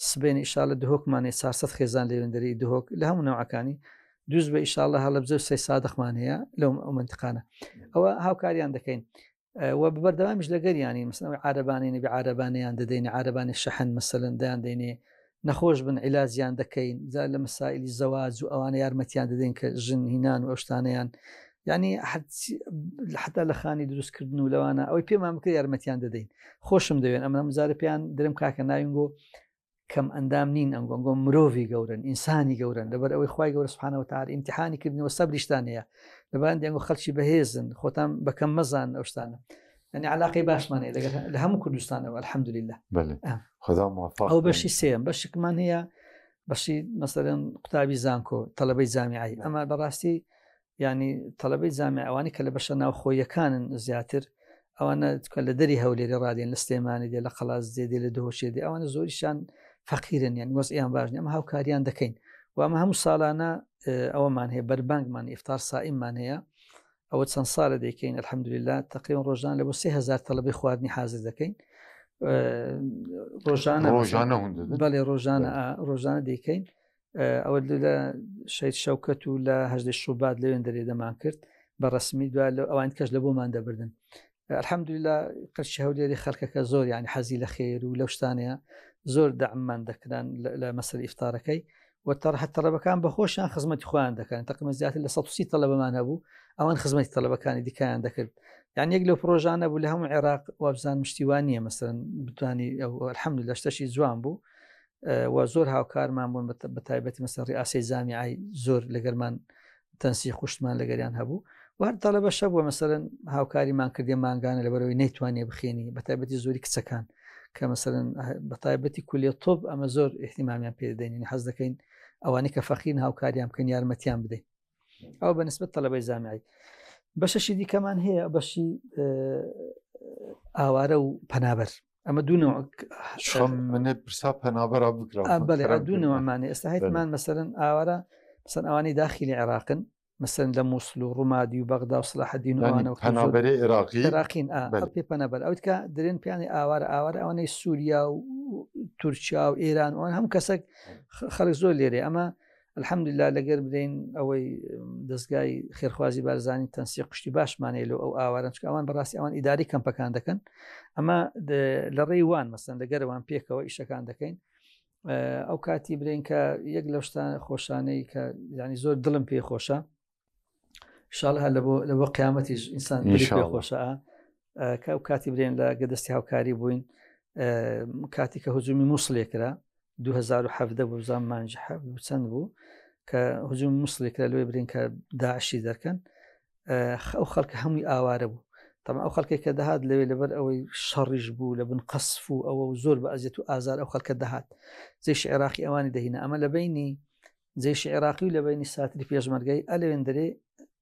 سبەینێ ئیشاڵە دهۆکمان هەیە 400 خێزان لەوێندەری دهۆک لە هەموو نەوعەکانی دووز بە ئیشاڵە هەڵەبجە و سەی سادقمان هەیە لەو ئەو منتقانە ئەوە هاوکاریان دەکەین و بەردەوامیش لەگەریانی مثلەوەی عربانی نەبی عربانیان دەدەین عربانی شەحن مەسەلەن دەیان دەینێ نەخۆش بن عیلاجیان دەکەین جا لە مەسائلی زەواج و ئەوانە یارمەتیان دەدەین کە ژن هینان و ئەو شتانەیان یعنی حتا لە خانی دروستکردن و لەوانە ئەوەی پێمان بکە یارمەتیان دەدەین خۆشم دەوێن ئەمە مزارە پێیان درم کاکە ناوینگۆ کەم ئەندام نین ئەنگۆنگۆ مرۆڤی گەورن ئینسانی گەورن لەبەر ئەوەی خی گەورە سبحانەوە تعالی ئیمتحانی کردنەوە سەبریشتان هەیە لەبان دەنگۆ خەڵکی بەهێزن خۆتان بەکەم مەزان ئەو شتانە. ینی علاقەی باشمان هەیە لەگەڵ لە هەموو کوردستانەوە الحمدلله بەێ خدا موفق ئەو بەشی سێم بەشێکمان هەیە بەشی مەسەرەن قوتابی زانکۆ تەلبەی جامیعی ئەمە بەڕاستی ینی تەلبەی جامی ئەوانی کە لە بەشە ناوخۆیەکانن زیاتر ئەوانە کە لە دەری هەولێری ڕادێن لە سلێمانی دێ لە قەڵاز دێ دێ لە دهۆشێ دێ ئەوانە زۆریشان فەقیرن یان وەزعیان باش نیە ئەمە هاوکاریان دەکەین و ئەمە هەموو ساڵانە ئەوەمان هەیە بەربانگمان ئیفتار سائیممان هەیە ئەوە چەند ساڵە دەیکەین الحمدلله تقریبا ڕۆژان لە بۆ 3000 تەڵەبەی خواردنی حاضر دەکەین ڕۆژانە ڕۆژانە بەڵێ ڕۆژانە ڕۆژانە دەیکەین ئەوە لە شەید شەوکەت و لە هەژدەی شوبات لەوێن دەرێ دەمان کرد بە ڕسمی دو لە ئەوان کەش لە بۆمان دەبردن الحەمدللا قەرشی هەولێری خەڵکەکە زۆر یعنی حەزی لە خێر و لەو شتانەیە زۆر دەعممان دەکران لە مەسەر ئیفتارەکەی و تەڕحە تەڵەبەکان بە خۆشیان خزمەتی خۆیان دەکەن تەقریبا زیاتر لە 130 تەڵەبەمان هەبوو ئەوان خزمەتی تەڵەبەکانی دیکەیان دەکرد یان یەک لەو پرۆژانە بوو لە هەموو عێراق وابزان مشتیوان نییە مەسەن بتانی ئەو الحەمدلله شتەشی جوان بوو و زۆر هاوکارمان بوون بە تایبەتی مەسەر ڕیاسی جامیعی زۆر لەگەرمان تەنسی خوشتمان لەگەریان هەبوو وهر تەڵەبە شەبووە مەسەرەن هاوکاریمان کردێ مانگانە لەبەرەوەی نەیتوانێ بخێنی بە تایبەتی زۆری کچەکان کە مەسەرەن بە تایبەتی کولیە تۆپ ئەمە زۆر احتیمامیان پێ دەین حەز دەکەین ئەوانەی کە فەقیرن هاوکاریان بکەن یارمەتیان بدەین ئەو بە نسبەت تەلەبەی جامیعی بەشەشی دیکەمان هەیە بەشی ئاوارە و پەنابەر ئەمە دوو نوع منێ پرسا پەنابەرا بکرا بەڵێ دوو نوعمانە ئێستا هەیتمان مەسەرەن ئاوارە مەسەن ئەوانەی داخلی عێراقن مەسەن لە مووسل و ڕوومادی و بەغدا و سلاحدین و ئەوانە پەنابەری عێراقی عێراقین پێ پەنابەر ئەوت کە درێن پیانی ئاوارە ئاوارە ئەوانەی سووریا و تورکیا و ئێران ئەوان هەموو کەسێک خەڵک زۆر لێرێ ئەمە الحمدللە لەگەر بدەین ئەوەی دەستگای خێرخوازی بارزانانی تەنسی قشتی باشمانەیە لۆ ئەو ئاوارن چکە ئەوان بەڕاستی ئەوان ئیداری کەمپەکان دەکەن ئەمە لە ڕێی وان مەسەن لەگەرەوان پێکەوە ئیشەکان دەکەین ئەو کاتی برێن کە یەک لەو شتان خۆشانەی کە ینی زۆر دڵم پێ خۆشە شاڵ هەر لە بۆ لە بۆ قیامەتیش ئینسان پێ خۆشە کە ئەو کاتی برێن لە گەدەستی هاوکاری بووین کاتی کە هجومی مووسڵێ کرا 2017 بوو زان مانج چەند بوو کە هجومی مووسڵێ کرا لەوێ برین کە داعشی دەرکەن ئەو خەڵکە هەمووی ئاوارە بوو تەما ئەو خەڵکێک کە دەهات لەوێ لەبەر ئەوەی شەڕیش بوو لە بن قەسف و ئەوە و زۆر بە ئەزیەت و ئازار ئەو خەڵکە دەهات جێش عێراقی ئەوانی دەهینە ئەمە لە بینی جەیشی عێراقی و لە بەینی ساتری پێشمەرگەی ئەلێندرێ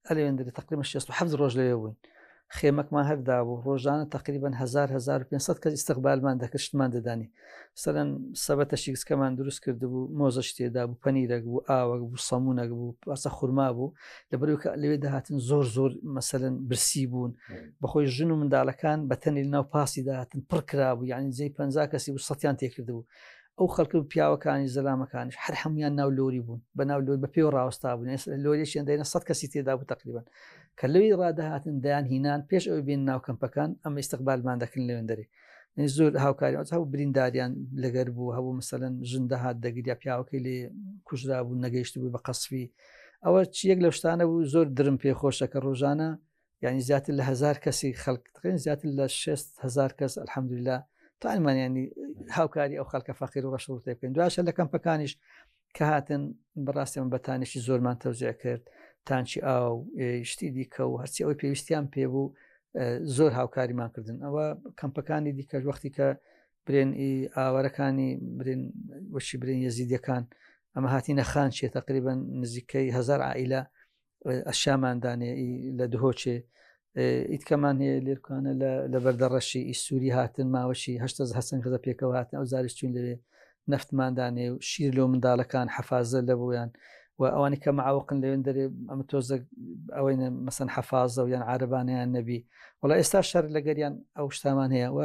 ئەلێندرێ تقریبا 67 ڕۆژ لەوێ بووین خێمەکمان هەردا بوو ڕۆژانە تقریبا 1000 1500 کەس ئیستقبالمان دەکرد شتمان دەدانی سەرەن سەبەتە شیکسکەمان دروست کرد بوو مۆزە شتێدا بوو پەنیرەک بوو ئاوەک بوو سەمونەک بوو پاسە خورما بوو لەبەرەوە کە لەوێ دەهاتن زۆر زۆر مەسەرەن برسی بوون بەخۆی ژن و منداڵەکان بە تەنی ناو پاسی داهاتن پڕ کرابوو یعنی جێی 50 کەسی بوو سەتیان تێکرد بوو ئەو خەڵکە و پیاوەکانی زەلامەکانیش هەر هەمویان ناو لۆری بوون بە ناو لۆری بە پێوە ڕاوەستا بوون لۆریەکیان دەینە سە کەسی تێدا بوو تقریبا کە لەوی ڕادەهاتن دەیان هینان پێش ئەوی بێن ناو کەمپەکان ئەمە ئیستقبالمان دەکردن لەوێن دەرێ زۆر هاوکاری ئەو هەبوو برینداریان لەگەر بوو هەبوو مەسەلەن ژن دەهات دەگریا پیاوەکەی لێ کوژرا بوو نەگەیشت بوو بە قەسفی ئەوە چیەک لەو شتانە بوو زۆر درم پێخۆشە کە ڕۆژانە یعنی زیاتر لە هزار کەسی خەڵک تقرین زیاتر لە 6 هزار کەس الحەمدلله توانیمان ینی هاوکاری ئەو خەڵکە فەقیر و ڕەشڕوتێ بکەین دواشە لە کەمپەکانیش کە هاتن بەڕاستی من بەتانێکی زۆرمان تەوزیع کرد تانچی ئاو شتی دیکە و هەرچی ئەوەی پێویستیان پێبوو زۆر هاوکاریمان کردن ئەوە کەمپەکانی دیکە وەختی کە برێن ئاوارەکانی برێن وەشی برێن یەزیدیەکان ئەمە هاتینە خانچێ تقریبا نزیکەی هزار عائلە ئەشیامان دانێ لە دهۆچێ ئیتکەمان هەیە لێرکانە لە بەردەڕەشی ئی سووری هاتن ماوەشی هەشتە هەسەن کەزە پێکەوە هاتن ئەو زاریش چوین لەوێ نەفتماندانێ و شیر لۆ منداڵەکان حەفازە لە بۆیان و ئەوانی کە معوقن لەوێن دەرێ ئەمە تۆزە ئەوەی مەسەن حەفازە و یان عربانیان نەبی وڵا ئێستا شەر لەگەریان ئەو شتامان هەیە و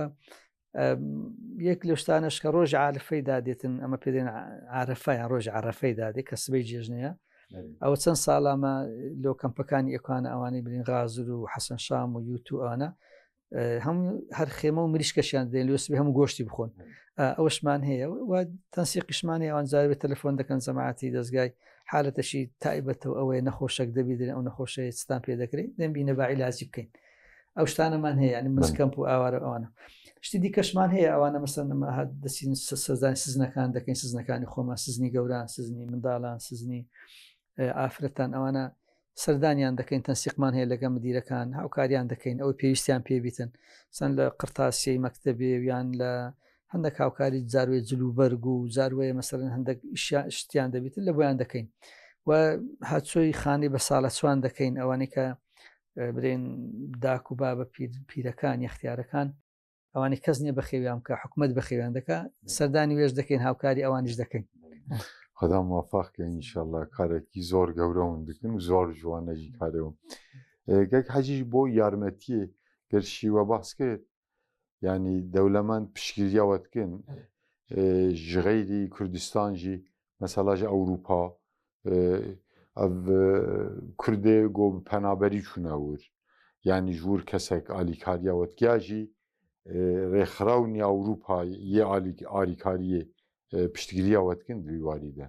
یەک لە شتانەش کە ڕۆژ عرفەی دادێتن ئەمە پێدێن عرفە یان ڕۆژ عرفەی دادێ کە سبەی جێژنەیە ئەوە چەند ساڵامە لۆ کەمپەکانی ئەکانە ئەوانەی برین غازر و حەسەن شام و یوتو ئەوانە هەموو هەر خێمە و مریشکەشیان دێن لۆ سبێ هەموو گۆشتی بخۆن ئەوەشمان هەیە و تەنسیقیشمان هەیە ئەوان جارێ تەلەفۆن دەکەن جەماعەتی دەستگای حالەتەشی تایبەتە و ئەوەیە نەخۆشەک دەبیدرێن ئەو نەخۆشەیە چتان پێ دەکرێت دەم بینە با عیلاجی بکەین ئەو شتانەمان هەیە ینی مزکەمپ و ئاوارە ئەوانە شتی دیکەشمان هەیە ئەوانە مەسەن دەچین سەردانی سزنەکان دەکەین سزنەکانی خۆمان سزنی گەوران سزنی منداڵان سزنی ئافرەتان ئەوانە. سەردانیان دەکەین تەنسیقمان هەیە لەگە مدیرەکان هاوکاریان دەکەین ئەوەی پێویستیان پێبیتن سەن لە قرتاسیەی مەکتەبێ یان لە هەندێک هاوکاری جاروێ جل و بەرگ و جاروەیە مەسەرن هەندێک شتیان دەبیتن لە بۆیان دەکەین و هاچۆی خانەی بە ساڵە چوان دەکەین ئەوانەی کە برێن داک و بابە پیرەکان یەختیارەکان ئەوانی کەس نییە بەخێویان بکە حکومت بەخێویان دەکا سەردانی وێش دەکەین هاوکاری ئەوانیش دەکەین. خدا موفق کە ئینشاللە کارێکی زۆر گەورەون دکن و زۆر جوانەجی کارەوە گەک حەجیش بۆ یارمەتیە گەر شیوە باس کرد ینی دەولەمەند پشگیریاوە دکن ji غەیری کوردستان ژی مەسەلا ji ئەوروپا ئەv کوردێ گۆ bi penaberî çûne wir yanî ji wir kesek alîkariya we dikiya jî rêxirawnî Ewropa yê alîkariyê piştgiriya we dikin di wî warî de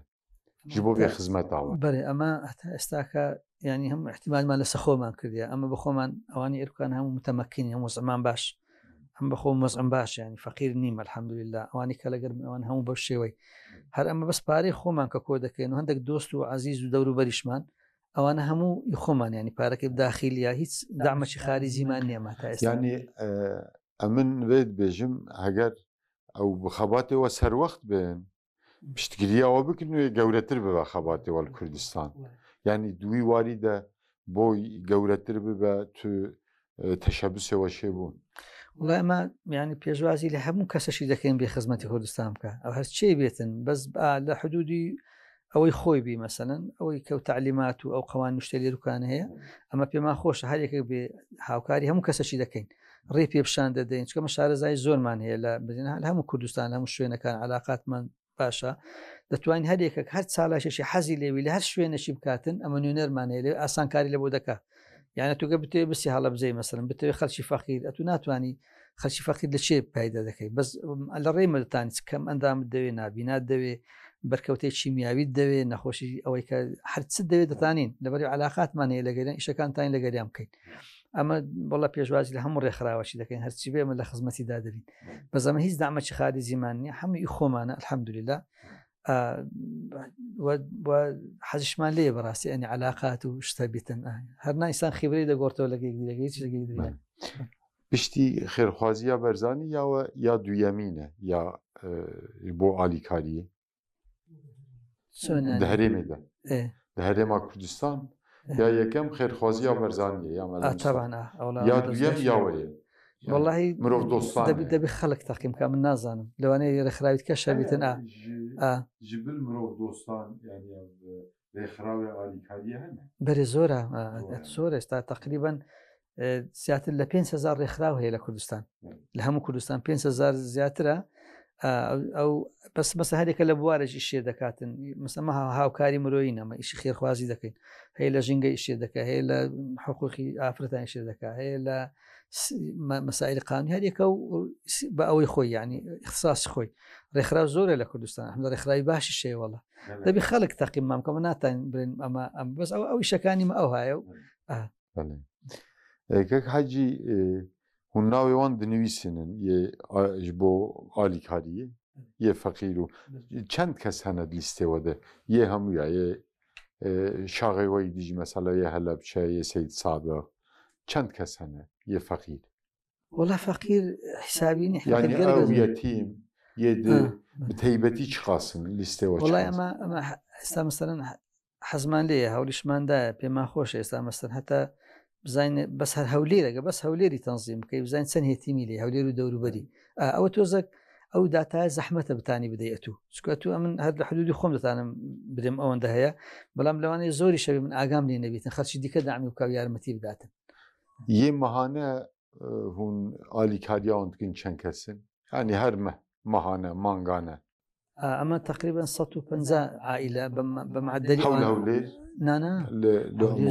ji bo vê xizmeta we. بەێ ئەمە هەتا ئێستاکە ینی هەم احتیمالمان لەسەر خۆمان کردیە ئەمە بە خۆمان ئەوانی ئێرکان هەموو متەمەکینی هەموو زمان باش ئەم بەخۆ مەزم باش ینی فەقیر نیم الحەمدلله ئەوانی کە لەگەر ئەوان هەموو بەو شێوەی هەر ئەمە بەس پارەی خۆمان کە کۆ دەکەین و هەندێک دۆست و عزیز و دەوروبەریشمان ئەوانە هەموو خۆمان ینی پارەکەی داخیلیا هیچ دامەچی خارجیمان نییە ماتا ینی ئەمن وێت بێژم هەگەر ئەو بخەباتەوە سەروەخت بێن پشتگیریەوە بکن و گەورەتر ببە خەباتەوە لە کوردستان یعنی دوی واری دە بۆی گەورەتر ببە تو تەشەبسەوە شێ بوون. وڵای ئەمە ینی پێشوازی لە هەموو کەسەشی دەکەین بێ خزمەتی کوردستان بکە ئەو هەرچی بێتن بەس لە حدودی ئەوەی خۆی بی مەسەلەن ئەوەی کە و تعلیمات و ئەو قەوان شتە لێروکان هەیە ئەمە پێمان خۆشە هەر یەکێک بێ هاوکاری هەموو کەسەشی دەکەین ڕێ پێ پیشان دەدەین چکەمە شارەزای زۆرمان هەیە لە بزین لە هەموو کوردستان هەموو شوێنەکان علااقاتمان باشە دەتوانین هەر یەکێک هەر چالاکێکی حەزی لێوی لە هەر شوێنێکی بکاتن ئەمە نوێنەرمان هەیە لێ ئاسانکاری لە بۆ دەکات یعنی توگە بتێ بسی هەڵەبجەی مەسەرم بتەوێ خەلکی فەقیر ئەتو ناتوانانی خەلکی فەقیر لە چێ پایدا دەکەی بەس لە ڕێی مەدەتانی چ کەم ئەندامت دەوێ نابینات دەوێ بەرکەوتەی کیمیاویت دەوێ نەخۆشی ئەوەی کە هەرچ دەوێت دەتانین لەبەری علااقاتمان هەیە لەگەریان ئیشەکانتان لەگەریان بکەین ئەمە بەڵە پێشوازی لە هەموو ڕێکخراوەشی دەکەین هەرچی بێ ئەمە لە خزمەتیدا دەبین بەس ئەمە هیچ دامەکی خارجیمان نییە هەمووی خۆمانە الحەمدلله حەزیشمان لێ بەڕاستی ئەنی علااقات و شتە بیتن هەر نایسان خیبرەی دەگۆڕتەوە لەگەی لەگەی هیچ لەگەی درێ پشتی خێرخوازیە بەرزانی یاوە یا دویەمینە یا بۆ ئالیکاریە لە هەرێمێدا لە هەرێما کوردستان یا یەکەم خێرخوازیە بەرزانیە یا یا دویەم یاوەیە واللهی مرۆڤ دۆستان دەبی دەبی خەڵک تەقیم کە من نازانم لەوانەیە ڕێکخراویت کە شەبیتن ئا ئا جبل مرۆڤ دۆستان یعنی ڕێکخراوی ئالیکاریە هەنە بەرێ زۆرە زۆر ئێستا تقریبا زیاتر لە 5هزار ڕێکخراو هەیە لە کوردستان لە هەموو کوردستان 5هزار زیاترە ئەو بەس مەسە هەرێکە لە بوارێک ئیشێ دەکاتن مەسەمە هاوکاری مرۆیی نەمە ئیشی خێرخوازی دەکەین هەیە لە ژینگە ئیشێ دەکە هەیە لە حقوقی ئافرەتان ئیشێ دەکە هەیە لە مەسائل قانونی هەرێکە و بە ئەوەی خۆی ینی اختصاص خۆی ڕێکخراو زۆرە لە کوردستان هەم لە ڕێکخراوی باشی شێوەڵە دەبی خەڵک تەقیم مامکەمە ناتان برێن ئەمە ئەم بەس ئەو ئەو شەکانی مە ئەو هایە و کەک حەجی هون ناوێ وان دنویسنن یê ji bo alîkariyê yê feqîr û çend kes hene lîstê we de yê hemûya yê şaxê we dijî mesela yê Helebçe yê Seyid Sabiq çend kes hene yê feqîr وەڵا فەقیر حسابی نیە یعنی ئەو یەتیم یê di bi taybetî çi qasın lîstê we وەڵای ئەمە ئەمە ئێستا مەسەلەن حەزمان لێیە هەولیشماندایە پێمان خۆشە ئێستا مەسەن هەتا بزانین بەس هەر هەولێرەگە بەس هەولێری تەنزیم بکەی بزانین چەند هێتیمی لێ هەولێر و دەوروبەری ئەوە تۆزەک ئەو داتایە زەحمەتە بتانی بدەی ئەتوو چکە تو ئەمن هەر لە حدودی خۆم دەتانم بدەم ئەوەندە هەیە بەڵام لەوانەیە زۆری شەوی من ئاگام لێ نەبیتن خەرچی دیکە دامی بکە و یارمەتی بداتن یê mehane hûn alîkariya wan dikin çend kesin yanî her meh mehane mangane ئەمە تقریبا 150 عائلە بە معدلی هەول هەولێر نانا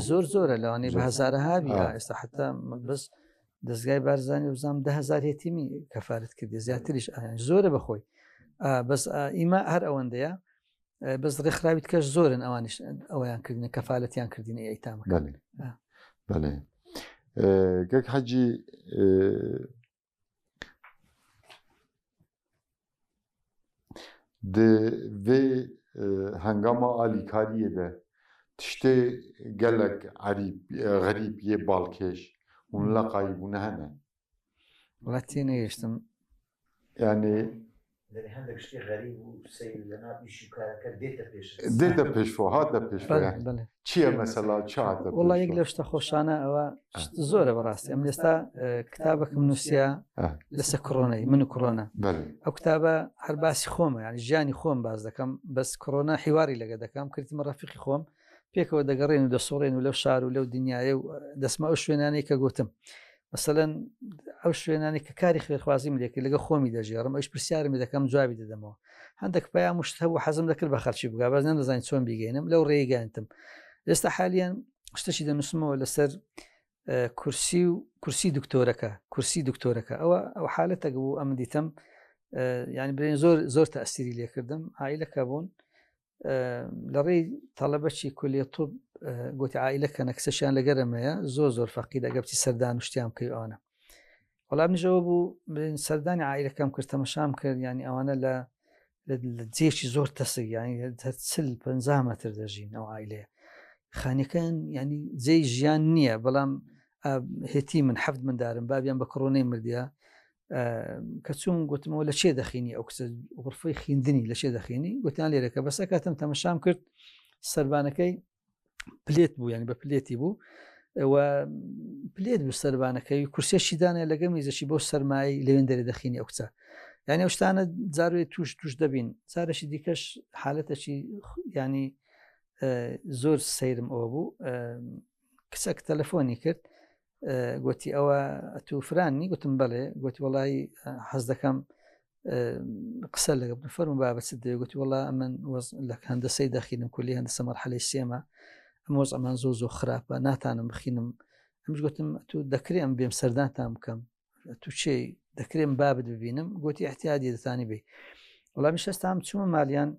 زۆر زۆرە لەوانەیە بە هەزارەها بی ئێستا حتا بەس دەستگای بارزانانی وزام دههزار یەتیمی کەفاەت کردی زیاتریش ئایان زۆرە بەخۆی بەس ئیمە هەر ئەوەندەیە بەس ڕێکخراویت کەش زۆرن ئەوانیش ئەویان کردنە کەفاالەتیان کردنی ئەیتامەکە بەێ گەک حەجی Di vê hengama alîkariyê de Tiştê gelek erîb xerîb yê balkêş hûn leqayî bûne hene? وەڵا تێنەگەیشتم. یانی. یانی هەندێک شتی غەریب و سەیر لەناو ئیش و کارەکە دێتە پێشت. دێتە پێشەوە هاتە پێشەوە یانی چییە مەسەلا چ هاتە پێشەوە؟ وەڵا یەک لەو شتە خۆشانە ئەوە زۆرە بەڕاستی ئەمن ئێستا کتابەکم نووسیا لەسەر کۆرۆنای من و کۆرۆنا ئەو کتابە هەر باسی خۆمە یانی ژیانی خۆم باس دەکەم بەس کۆرۆنا حیواری لەگە دەکەم کردمە ڕەفیقی خۆم پێکەوە دەگەڕێن و دەسوڕێن و لەو شار و لەو دنیاە و دەسمە ئەو شوێنانەی کە گوتم مەسەەن ئەو شوێنانی کە کاری خێرخوازیم لێکرد لەگە خۆمی دەژێڕم ئەوش پرسیارم دەکەم جوابی دەدەمەوە هەندێک پەیام شت هەبوو حەزم دەکرد بە خەرچی بگا بەس نەدەزانین چۆن بیگەینم لەو ڕێگەیانتم ئێستا حالیان شتەشی دەنووسمەوە لەسەر کورسی و کورسی دکتۆرەکە کورسی دکتۆرەکە ئەوە ئەو حالەتەکە بوو ئەمن دیتم ینی برێن زۆر زۆر تەسیری لێکردم عیلەکە بوون لە ڕێی تەڵەبەکی کولیە طب گوتی عائلەکە نەکسەشیان لەگەرمەیە زۆر زۆر فەقیر ئەگە بچی سەردان و شتیان بکەی ئەوانە وەڵام منیشەوە بوو سەردانی عائلەکەم کرد تەمەشام کرد ینی ئەوانە لە لە جێکی زۆر تەسک ینی چل پ مەتر دەژین ئەو عائلەیە خانەکان ینی جێی ژیان نییە بەڵام هێتی من حەفت مندارم بابیان بە کڕۆنەی مردە کە چوم گوتمەوە لە چێ دەخینی ئەو کچە غرفەی خیندنی لە چێ دەخینی گوتیان لێرەکە بەسە کاتم تەمەشام کرد سەربانەکەی پلێت بوو ینی بە پلێتی بوو و پلێت بوو سەربانەکەی کورسێکی دانێ لەگە میزەشی بۆ سەرمایی لەوێن دەرێ دەخینی ئەو کچە یعنی ئەو شتانە جاروێ توش توش دەبین جارەشی دیکەش حالەتەکی ینی زۆر سەیرم ئەوە بوو کچەک تەلەفۆنی کرد گوتی ئەوە ئەتوو فرانی گوتم بەڵێ گوتی وڵی حەز دەکەم قسە لەگە فەرم بابە چ دەوێ گوتی وڵا من لە هەندەسەی دەخینم کولی هەندەسە مەرحەلەی سێمە ئەم وەزعمان زۆر زۆر خراپە ناتانم بخینم ئەمش گوتم تو دەکرێ ئەم بێم سەردانتان بکەم تو چێ دەکرێم بابت ببینم گوتی احتیادی دەتانی بێ وەڵامی شەستام چوومە مالیان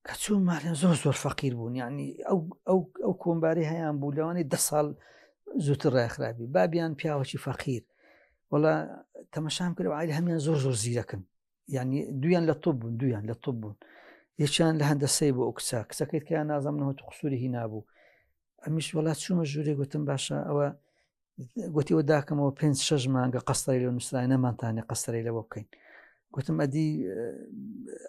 کە چوون مالیان زۆر زۆر فەقیر بوون یعنی ئەو ئەو ئەو کۆمباری هەیان بوو لەوانەیە ده ساڵ زووتر ڕێخرابی بابیان پیاوەکی فەقیر وەڵا تەمەشام کرد عیل هەمیان زۆر زۆر زیرەکن یعنی دویان لە طب بوون دویان لە طب بوون یەکیان لە هەندەسەی بۆ ئەو کچە کچەکەیت کە نازم نەوە قسووری هی نابوو ئەمیش وڵات چوومە ژوورێ گوتم باشە ئەوە گوتی ئەوە داکەمەوە پێنج شەش مانگە قەستەری لە نووسرای نەمانتانێ قەستەری لەوە بکەین گوتم ئەدی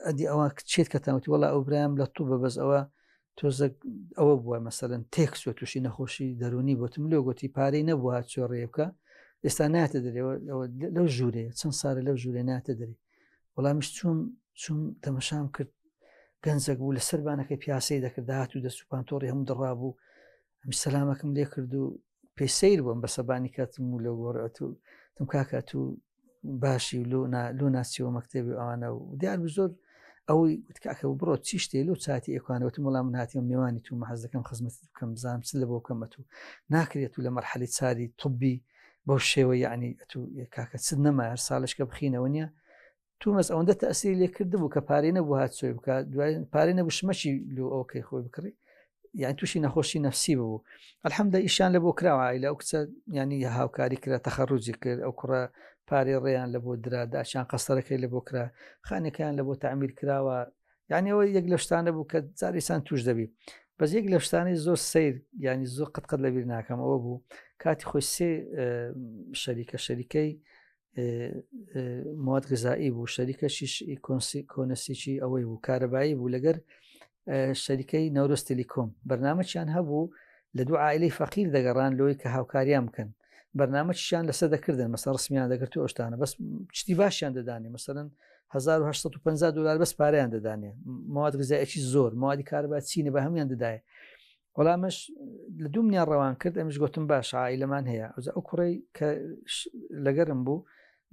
ئەدی ئەوە چێت کە تاوتی وڵا ئەو برایم لە تو بە بەس ئەوە تۆزە ئەوە بووە مەسەرەن تێکسوە تووشی نەخۆشی دەرونی بۆتم لۆ گوتی پارەی نەبووە چۆ ڕێ بکە ئێستا ناتە دەرێەوە لەو ژوورێ چەند سارە لەو ژوورێ ناتە دەرێ وەڵامیش چوم چوم تەمەشام کرد گەنجێک بوو لە سەربانەکەی پیاسەی دەکرد داهات و دەست و پانتۆڕی هەموو دڕا بوو ئەم سەلامەکەم لێ کرد و پێی سەیر بووم بە سەبانی کاتم و لەو گۆڕ تو تم کاکە تو باشی و لۆ لۆ ناسیەوە مەکتەبی ئەوانە و دیار بوو زۆر ئەوەی وت کاکە و بڕۆ چی شتێ لۆ چاتی ئێکوانەوەتم وەڵام من هاتیم میوانی تو مەحەز دەکەم خزمەتت بکەم بزانم چ لە بۆ بکەم ئەتوو ناکرێت و لە مەرحەلی چاری طبی بەو شێوە یعنی ئەتوو کاکە چت نەما هەر ساڵشکە بخینەوە نییە تومەز ئەوەندە تەسیری لێ کردبوو کە پارەی نەبوو هات چۆی بکات دوای پارەی نەبوو شمەکی لۆ ئەوکەی خۆی بکڕی یان تووشی نەخۆشی نەفسی ببوو الحەمدە ئیشیان لە بۆ کراوە ئایلە ئەو کچە ینی هاوکاری کرا تەخەڕوجی کرد ئەو کوڕە پارەی ڕێیان لە بۆ درا داشیان قەسەرەکەی لە بۆ کرا خانەکەیان لە بۆ تعمیر کراوە یعنی ئەوە یەک لە شتانە بوو کە جاریسان توش دەبی بەس یەک لە شتانەی زۆر سیر ینی زۆر قەت قەت لەبیر ناکەم ئەوە بوو کاتی خۆی سێ شەریکە شەریکەی مواد غذایی بوو شەریکەشیش کۆنسیی ئەوەی بوو کارەبایی بوو لەگەر شەریکەی نەورۆز تەلیکۆم بەرنامەچیان هەبوو لە دوو عائلەی فەقیر دەگەڕان لۆی کە هاوکاریان بکەن بەرنامەچیان لەسەر دەکردن مەسە ڕسمیان دەگرت و ئەوشتانە بەس شتی باشیان دەدانێ مەسەرەن 1850 دلار بەس پارەیان دەدانێ مواد غذایەکی زۆر موادی کارەبا چینە بە هەمویان دەدایە وەڵامش لە دوو منیان ڕەوان کرد ئەمش گوتم باش عائلەمان هەیە ئەوجا ئەو کوڕەی کە لەگەرم بوو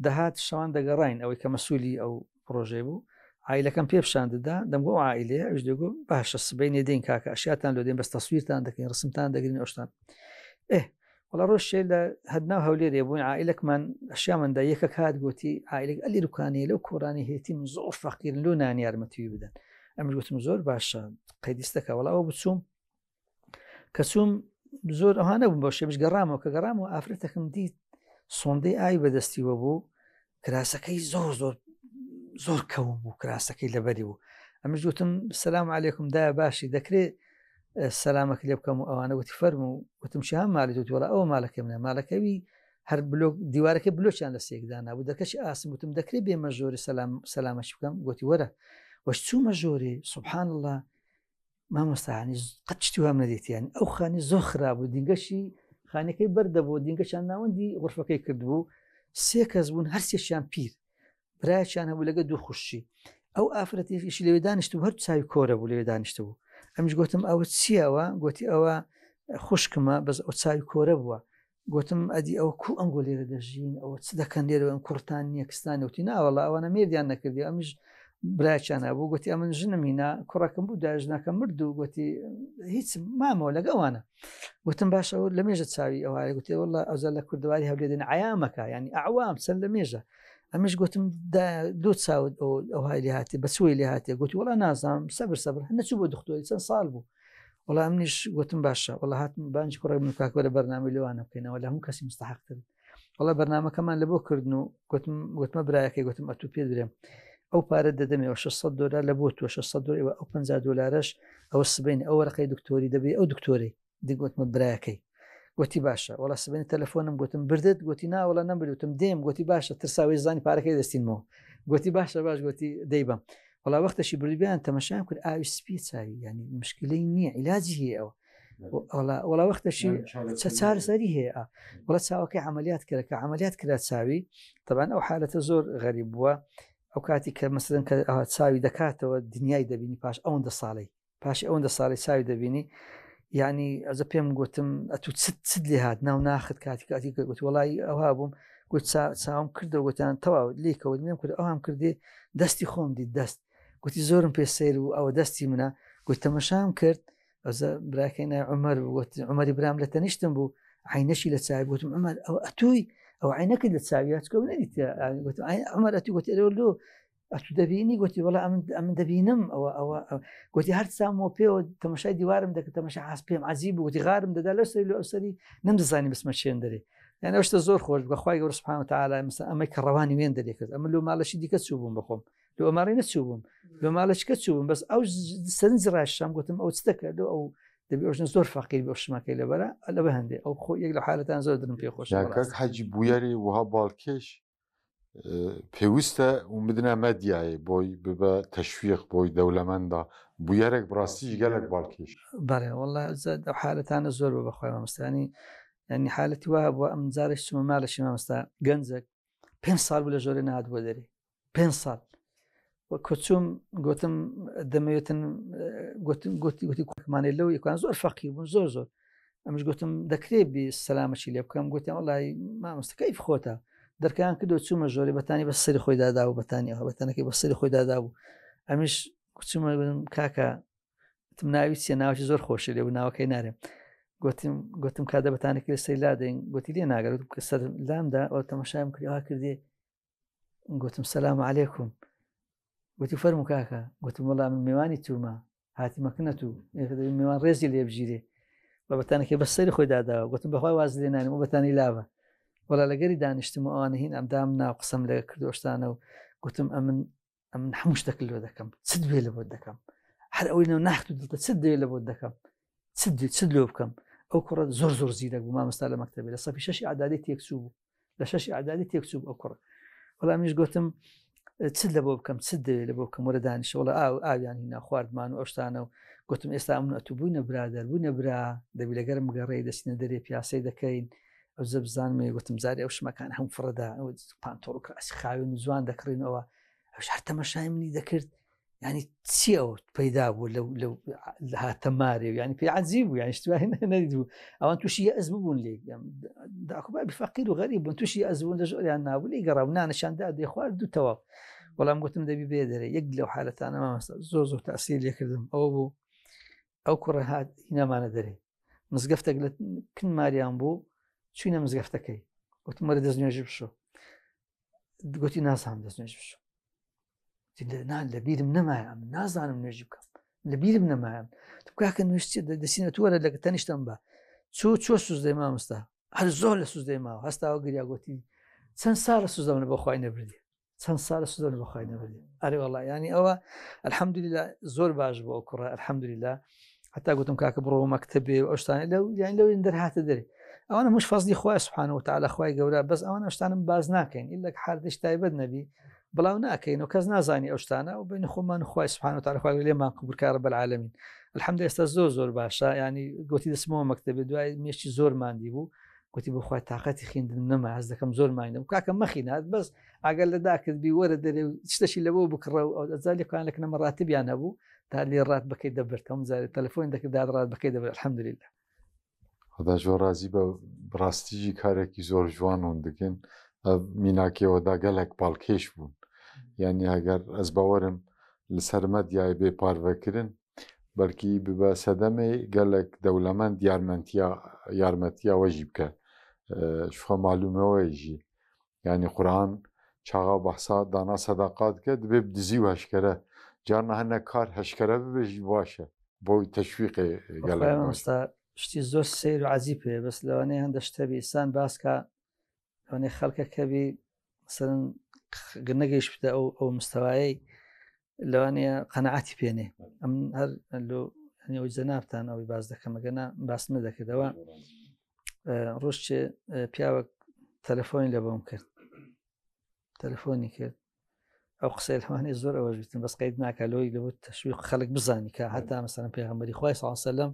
دەهات شەوان دەگەڕین ئەوەی کە مەسوولی ئەو پرۆژەی بوو عیلەکەم پێ پیشان دەدا دەمگۆ ئەو عائلەیە ئەوش دەگو باشە سبەینێ دێن کاکە ئەشیاتان لۆ دێن بەس تەسویرتان دەکەین ڕسمتان دەگرین ئەوشتان ئێ وەڵا ڕۆژێ لە هەرناو هەولێرێ بووین عائلەکمان ئەشیاماندا یەکەک هات گوتی عائلێک ئەلی ڕکانەیە لەو کۆرانی هێتی من زۆر فەقیرن لۆ نان یارمەتیوی بدەن ئەمش گوتم زۆر باشە قەیدیستەکە وەڵا ئەوە بچووم کە چووم زۆر ئەوانە بووم بەو شێبش گەڕامەوە کە گەڕامەوە ئافرەتەکەم دیت سۆندەی ئاوی بەدەستیوە بوو کراسەکەی زۆر زۆر زۆر کەون بوو کراسەکەی لەبەری بوو ئەمش گوتم سلام علیکم دایە باشی دەکرێت سەلامەک لێ بکەم و ئەوانە وتی فەرموو وتم چی هەم مالی وتی وەڵا ئەوە مالەکەی منە مالەکەوی هەر بلۆک دیوارەکەی بلۆکیان لە سێکدا نابوو دەکەشی ئاسم وتم دەکرێت بێمە ژۆری سەلام سەلامەشی بکەم گوتی وەرە وەش چوومە ژۆری سبحان الله مامۆستانی قەت شتی وام نەدیتیان ئەو خانی زۆر خراپ بوو دینگەشی خانەکەی بەردەبوو دینگەشان ناوەندی غرفەکەی کردبوو سێ کەس بوون هەرسێکیان پیر برایەکیان هەبوو لەگە دوو خوشکی ئەو ئافرەتێکیشی لەوێ دانیشت و هەر چاوی کۆرە بوو لەوێ دانیشت بوو ئەمیش گوتم ئەوە چییەوە گوتی ئەوە خوشکمە بەس ئەو چاوی کۆرە بووە گوتم ئەدی ئەوە کو ئەنگۆ لێرە دەژین ئەوە چ دەکەن لێرە ئەم کوڕتان نییە کستان وتی ناوەڵا ئەوانە مێردیان نەکردی ئەمیش براچیان هەبوو گوتی ئەمن ژنم هینا کوڕەکەم بوو داژنەکە مرد و گوتی هیچ مامەوە لەگەوانە وتم باشە ئەوە لە مێژە چاوی ئەوایە گوتی والله ئەوجا لە کوردەواری هەولێر دێن عیامەکە یعنی ئەعوام چەند لە مێژە ئەمیش گوتم دوو چاوت ئەوهای لێ هاتی بەچوی لێ هاتێ گوتی وڵا نازانم سەبر سەبر نەچوو بۆ دکتۆری چەند ساڵ بوو وڵا منیش گوتم باشە وڵا هاتم بانج کوڕی من کاکوە لە بەرنامەی لەوانە بکەینەوە لە هەموو کەسی مستحقتر وڵا بەرنمەکەمان لە بۆ کردن و گوتم گوتمە برایەکەی گوتم ئەتوو پێ درێم ئەو پارە دەدەمەوە 600 دلار لە بۆ تۆ 600 دلار ئەو 50 دلارش ئەوە سبین ئەو وەرەقەی دکتۆری دەبێ ئەو دکتۆری گوتمە برایەکەی گوتی باشە وڵا سبێنی تەلەفۆنم گوتم بردت گوتی ناوەڵە نەمبوتم دێم گوتی باشە ترساوی زانی پارەکەی دەستینمەوە گوتی باشە باش گوتی دەیبم وڵا وەختەشی بردیان تەمەشایان کرد ئاوی سپی چاوی ینی مشکلەی نییە عیلاجی هەیە ئەوە وڵا وەختەشی چارەسەری هەیە وڵا چاوەکەی عملیات کرا کە عملیات کرا چاوی طبعا ئەو حالەتە زۆر غەریب بووە ئەو کاتی کە مەسەلەن کە چاوی دەکاتەوە دنیای دەبینی پاش ئەوەندە ساڵی پاشی ئەوەندە ساڵی چاوی دەبینی یعنی ئەزە پێم گوتم ئەتو چت چت لێ هات ناو ناخت کاتی کاتی گوت وڵی ئەوها بووم گوت چاوم کردەوە گوتیان تەواو لێکەوە نیم کرد ئەوام کردی دەستی خۆم دیت دەست گوتی زۆرم پێ سیر و ئەوە دەستی منە گوت تەمەشام کرد ئەزە براکەی نای عمر گوت عمەری برام لە تەنیشتم بوو عینەشی لە چاوی گوتم عمر ئەو ئەتوی ئەو عینەکەت لە چاوی هەچکە نەدیت گوتم عمر ئەتوی گوتی ئەرێ لۆ ئەتو دەبینی گوتی وەڵا ئەمن ئەمن دەبینم ئەوە ئەوە گوتی هەر چاومەوە پێوە تەمەشای دیوارم دەکرد تەمەشا عاس پێم عەجیب بوو گوتی غارم دەدا لەو سەری لۆ ئەو سەری نەمدەزانی بچمە شوێن دەرێ یعنی ئەو شتە زۆر خۆش بوو خوای گەورە سبحانه وتعالی مثلا ئەمەی کە ڕەوانی وێن دەرێ کرد ئەمە لۆ ماڵەشی دیکە چوو بووم بەخۆم لۆ ئەماڵی نەچوو بووم لۆ ماڵەشکە چوو بووم بەس ئەو سەرنج ڕاشام گوتم ئەو چ دەکرد لۆ ئەو دەبی ئەو ژنە زۆر فەقیر بێ ئەو شمەکەی لەبەرە لەبە هەندێ ئەو خۆ یەک لە حالەتان زۆر دڵم پێ خۆشە یا کاک حەجی بویەرێ وها باڵکێش پێویستە و بدنە مەدیایێ بۆی ببە تەشویق بۆی دەولەمەندا بویەرێک بڕاستیش گەلەک باڵکێش. بەڵێ واللە ئەو حالەتانە زۆر بوو بەخوای مامۆستانی یعنی حالەتی وا بووە ئەم جارێک چوومە ماڵێکی مامۆستا گەنجێک پێنج ساڵ بوو لە ژۆرێ نەهاتبووە دەرێ پێنج ساڵ کۆچوم گوتم دەمەوێتن گوتم گوتی گوتی کوڕمانێ لەو یەکان زۆر فەقیر بوون زۆر زۆر ئەمش گوتم دەکرێت بی سەلامەکی لێ بکەم گوتیان وڵی مامۆستا کەیف خۆتە دەرکیان کردو چوومە ژۆری بەتانی بە سەری خۆی دادا و بەتانی ئەوە بەتەنەکەی بە سەری خۆی دادا بوو ئەمیش کوچمە کاکە گوتم ناوی چیە ناوی زۆر خۆشی لێ بوو ناوەکەی نارێم گوتم گوتم کادە بەتانێکی لە سەری لادەین گوتی لێ ناگەر کە سەر لامدا ئەو تەمەشایم کرد ئەوها کردی گوتم سەلام عەلەیکوم گوتی فەرموو کاکە گوتم وەڵا من میوانی تومە هاتی مەکنە تو میوان ڕێزی لێ بگیرێ بە بەتانەکەی بە سەری خۆی داداوە گوتم بەخوای واز لێ نانم و بەتانی لاوە وەڵا لەگەری دانیشتم و ئەوانە هین ئەمدام ناو قسەم لەگە کردۆشتانە و گوتم ئەمن ئەمن هەموو شتێک لۆ دەکەم چت بێ لە بۆت دەکەم هەر ئەوەی ناو ناخت و دڵتە چت دەوێت لە بۆت دەکەم چت چت لۆ بکەم ئەو کوڕە زۆر زۆر زیرەک بوو مامۆستا لە مەکتەبی لە سەفی شەشی ئەعدادی تێکچوو بوو لە شەشی ئەعدادی تێکچوو بوو ئەو کوڕە وەڵا منیش گوتم چت لە بۆ بکەم چت دەوێت لە بۆ بکەم وەرە دانیشە وەڵا ئاو ئاویان هینا خواردمان و ئەو شتانە و گوتم ئێستا ئەمن ئەتوو بووینە برادەر بووینە برا دەبی لەگەرم بگەڕێی دەچینە دەرێ پیاسەی دەکەین ئەو زەبزانمێ گوتم جارێ ئەو شمەکان هەم فڕەدا ئەو پانتۆڵ و کراسی خاوێن و جوان دەکڕینەوە ئەوش هەر تەمەشای منی دەکرد ینی چی ئەو پەیدا بوو لەو لەو هاتە مارێ و ینی پێ عجیب بوو یانی شتوای نەدید بوو ئەوان تووشی ئەز ببوون لێ داکوبابی فەقیر و غەریب بوون تووشی ئەز بوون لە ژۆریان نابوو لێ گەڕا و نانەشان دا دەیخوارد و تەواو وەڵام گوتم دەبی بێ دەرێ یەک لەو حالەتانە مامەستا زۆر زۆر تاسیر لێکردم ئەوە بوو ئەو کوڕە هات هینامانە دەرێ مزگەفتێک لە کن ماریان بوو چوینە مزگەفتەکەی گوتم وەرە دەست نوێژی بشۆ گوتی نازانم دەست نوێژ بشۆ نا لە بیرم نەمایە ئەم نازانم نوێژی بکەم لە بیرم نەمایە تو کاکە نوێژ دەچینە تووەرە لە تەنیشتم بە چۆ چۆ سوزدەی مامۆستا هەر زۆر لە سوزدەی ماوە هەستاوە گریا گوتی چەند ساڵە سوزدەم لە بۆ خوای نەبردی چەند ساڵە سوزدەم لە بۆ خوای نەبردی ئەرێ وەڵا ینی ئەوە الحەمدلله زۆر باش بوو ئەو کوڕە الحەمدلله. حتا گوتم کاکە بڕۆ مەکتەبێ و ئەو شتانە لەو یان لەو دەرهاتە دەرێ ئەوانە مش فەزلی خوای سبحانه وتعالى خوای گەورە بەس ئەوانە شتانم باز ناکەین ئیلا حالتش تایبەت نەبی بڵاو ناکەین و کەس نازانی ئەو شتانە و بین خۆمان خوای سبحانه وتعالى خوای لێمان قبول کە رب العالمین الحمد لله ئێستا زۆر زۆر باشە ینی گوتی دەچمەوە مەکتەبێ دوای مێشتی زۆر ماندی بوو گوتی بۆ خوای تااقەتی خوێندن نەما هەز دەکەم زۆر مایندم کاکە مەخینات بەس ئەگەر لە داکرد بی وەرە دەرێ و شتەشی لەبۆ بکڕە و ئەو ئەزالی خۆیان لە کنەمە ڕاتبیان هەبوو تا لێ ڕات بکەی دەبرد هەموو جارێ تەلەفۆن دەکرد داد ڕات بکەی دەبرد الحمدلله خدا زۆر ڕازی بە ڕاستیجی کارێکی زۆر جوان هون دکن میناکێوەدا گەلک پاڵکێش بوون یعنی ئەگەر ئەس باوەرم لەسەر مەدیای بێ پارڤەکردن بەلکی ببە سەدەمێ گەلک دەولەمەند یارمەنتیا یارمەتیا وەژی بکە شخۆ معلومەوەی ژی یعنی قورآن چاغا بەحسا دانا سەداقات کە دەبێ دزی و هەشکەرە جارنا هەنە کار هەشکەرە ببێژی باشە بۆی تەشویقێ گەلک خۆی مامۆستا شتی زۆر سەیر و عەجیب هەیە بەس لەوانەیە هەندە شتە بی ئینسان باس کا لەوانەیە خەڵکە کەبی مثلا نەگەیشتە ئەو ئەو مستەوایەی لەوانەیە قەنەعاتی پێنێ ئەم هەر لۆ ئەوەی جەنابتان ئەوەی باس دەکەم ئەگەنا باس نەدەکردەوە ڕۆژ پیاوەک تەلەفۆنی لە بۆم کرد تەلەفۆنی کرد ئەو قسەی لەوانەیە زۆر ئەوەش بیتن بەس قەید ناکە لۆی لەوە تەشویق خەڵک بزانی کە هەتا مەسەلەن پێغەمبەری خوای صلی الله علیه وسلم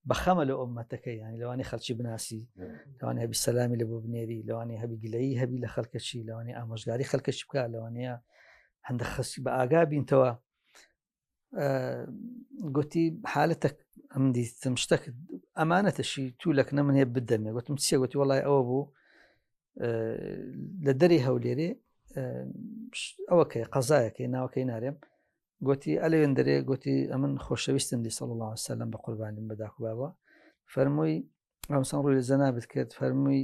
بەخەمە لە ئۆمەتەکەی یانی لەوانەیە خەڵکی بناسی لەوانەیە هەبی سەلامی لە بۆ بنێری لەوانەیە هەبی گلەیی هەبی لە خەڵکەچی لەوانەیە ئامۆژگاری خەڵکەچی بکە لەوانەیە هەندە خەسی بە ئاگا بینتەوە گوتی حالەتە ئەم دیتم شتەک ئەمانەتەشی تو لەکنە من هەیە بدەمێ گوتم چیە گوتی وڵی ئەوە بوو لە دەری هەولێرێ ئەوەکەی قەزایەکەی ناوەکەی نارێم گوتی ئەلێن دەرێ گوتی ئەمن خۆشەویستم دی صلی الله عليه وسلم بە قوربانیم بەداک بابا فەرمووی ئەمسان ڕووی لە جەنابت کرد فەرمووی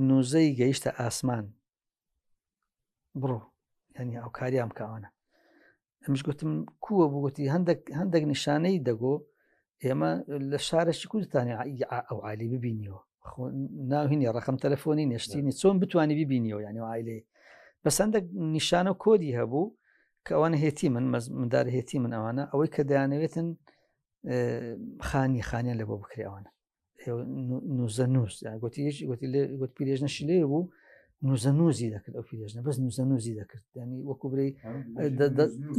نوزەی گەیشتە ئاسمان بڕۆ ینی ئەوکاریان بکەوانە ئەمش گوتم کووە بوو گوتی هەندێک هەندێک نیشانەی دەگۆ ئێمە لە شارەشی کوردستانی ئەو عالی ببینیەوە ناوهینی ڕقم تەلەفۆنی نێشتینی چۆن بتوانانی ببینیەوە یعنی عیلەی بەس هەندێک نیشانە و کۆدی هەبوو کە ئەوانە هێتی من مندار هێتی من ئەوانە ئەوەی کە دەیانەوێتن خانی خانیان لە بۆ بکرێ ئەوانە نوزە نووس گوتی گوتی گوت پیرێژنەشی لێ بوو نوزە نوزی دەکرد ئەو پیرێژنە بەس نوزە نوزی دەکرد ینی وەکو برێ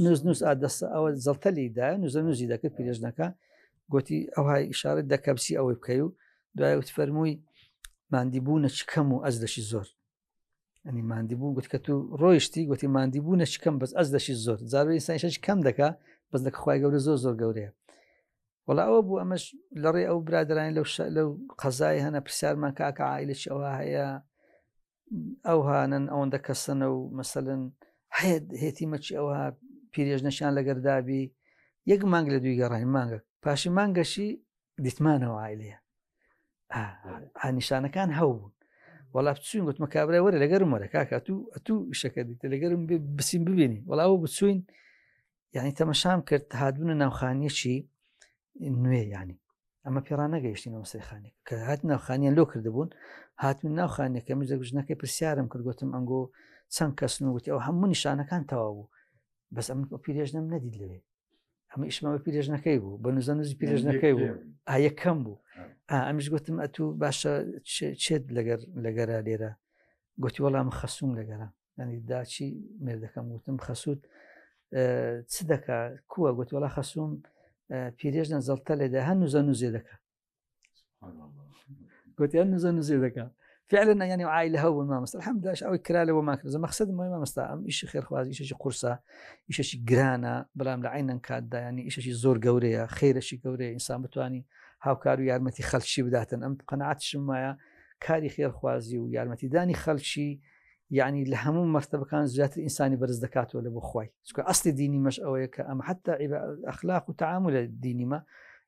نوز نووس ئادەست ئەوە زەڵتە لیدا نوزە نوزی دەکرد پیرێژنەکە گوتی ئەوهای ئیشارەت دەکە بچی ئەوەی بکەی و دوای وت فەرمووی مادی بوونە چ کەم و ئەز دەشی زۆر ئەنی مادی بوو گوت کە تو ڕۆیشتی گوتی مادی بوونە چ کەم بەس ئەز دەشی زۆر زارۆی ئینسانیشەش کەم دەکا بەس لە خوای گەورە زۆر زۆر گەورەیە وەڵا ئەوە بوو ئەمەش لەڕێ ئەو برادرانی لەو لەو قەزای هەنە پرسیارمان کاکە عیلێکی ئەوە هەیە ئەو هاانن ئەوەندە کەسەنە و مەسەن هەیە هێتیمەکی ئەوە پیرێژنەشیان لەگەردابی یەک مانگ لە دوی گەڕین مانگە پاشی مانگەشی دیتمانەوە عیلەیە نیشانەکان هەبوون وەڵا بچوین گوتمە کابرای وەرە لەگەرم وەرە کاکە تو ئەتوو شەکە دیتە لەگەرم بسین ببینی وەڵاوە بچوین یعنی تەمەشام کرد هاتبوونە ناوخانیەکی نوێ ینی ئەمە پێڕان نەگەیشتینەوە سەرخانی کە هات ناوخانیان لۆ کردبوون هاتون ناوخانەکە من ژنەکەی پرسیارم کرد گوتم ئەنگۆ چەند کەسن و گوتی ئەو هەموو نیشانەکان تەواو بوو بەس ئەم پیرێژنم نەدید لەوێ ئەمە ئیشمە بە پیرێژنەکەی بوو بە نوزەنوزی پیرێژنەکەی بوو یەکەم بوو ئەمیش گوتم ئەتوو باشە چێت لەگەر لەگەرا لێرە گوتی وەڵام خەسوم لەگەرا ینی داچی مێردەکەم وتم خەسووت چ دەکا کووە گوت وڵا خەسوم پیرێژنە زەڵتە لێدا هەن نوزە نوزێ دەکا گوتی هەن نوزە نوزێ دەکا فعلا ینی عیلە هەبوون مامەستا الحمدلله ئەوەی کرا لەوە ماکرد مەقصد مۆی مامەستا ئەم ئیشی خێرخوازی ئیشێکی قورسە ئیشێکی گرانە بەڵام لە عینەن کاتدا ینی ئیشێکی زۆر گەورەیە خێرەشی گەورەیە ئینسان بتانی هاوکار و یارمەتی خەلکی بداتن ئەم قەنەعاتشم وایە کاری خێرخوازی و یارمەتیدانی خەلکی یعنی لە هەموو مەرتەبەکان زیاتر ئینسانی بەرز دەکاتەوە لە بۆ خوای چونکە ئەسلی دینی مەش ئەوەیە کە ئەمە حتا ئەخلاق و تعامل دینیمە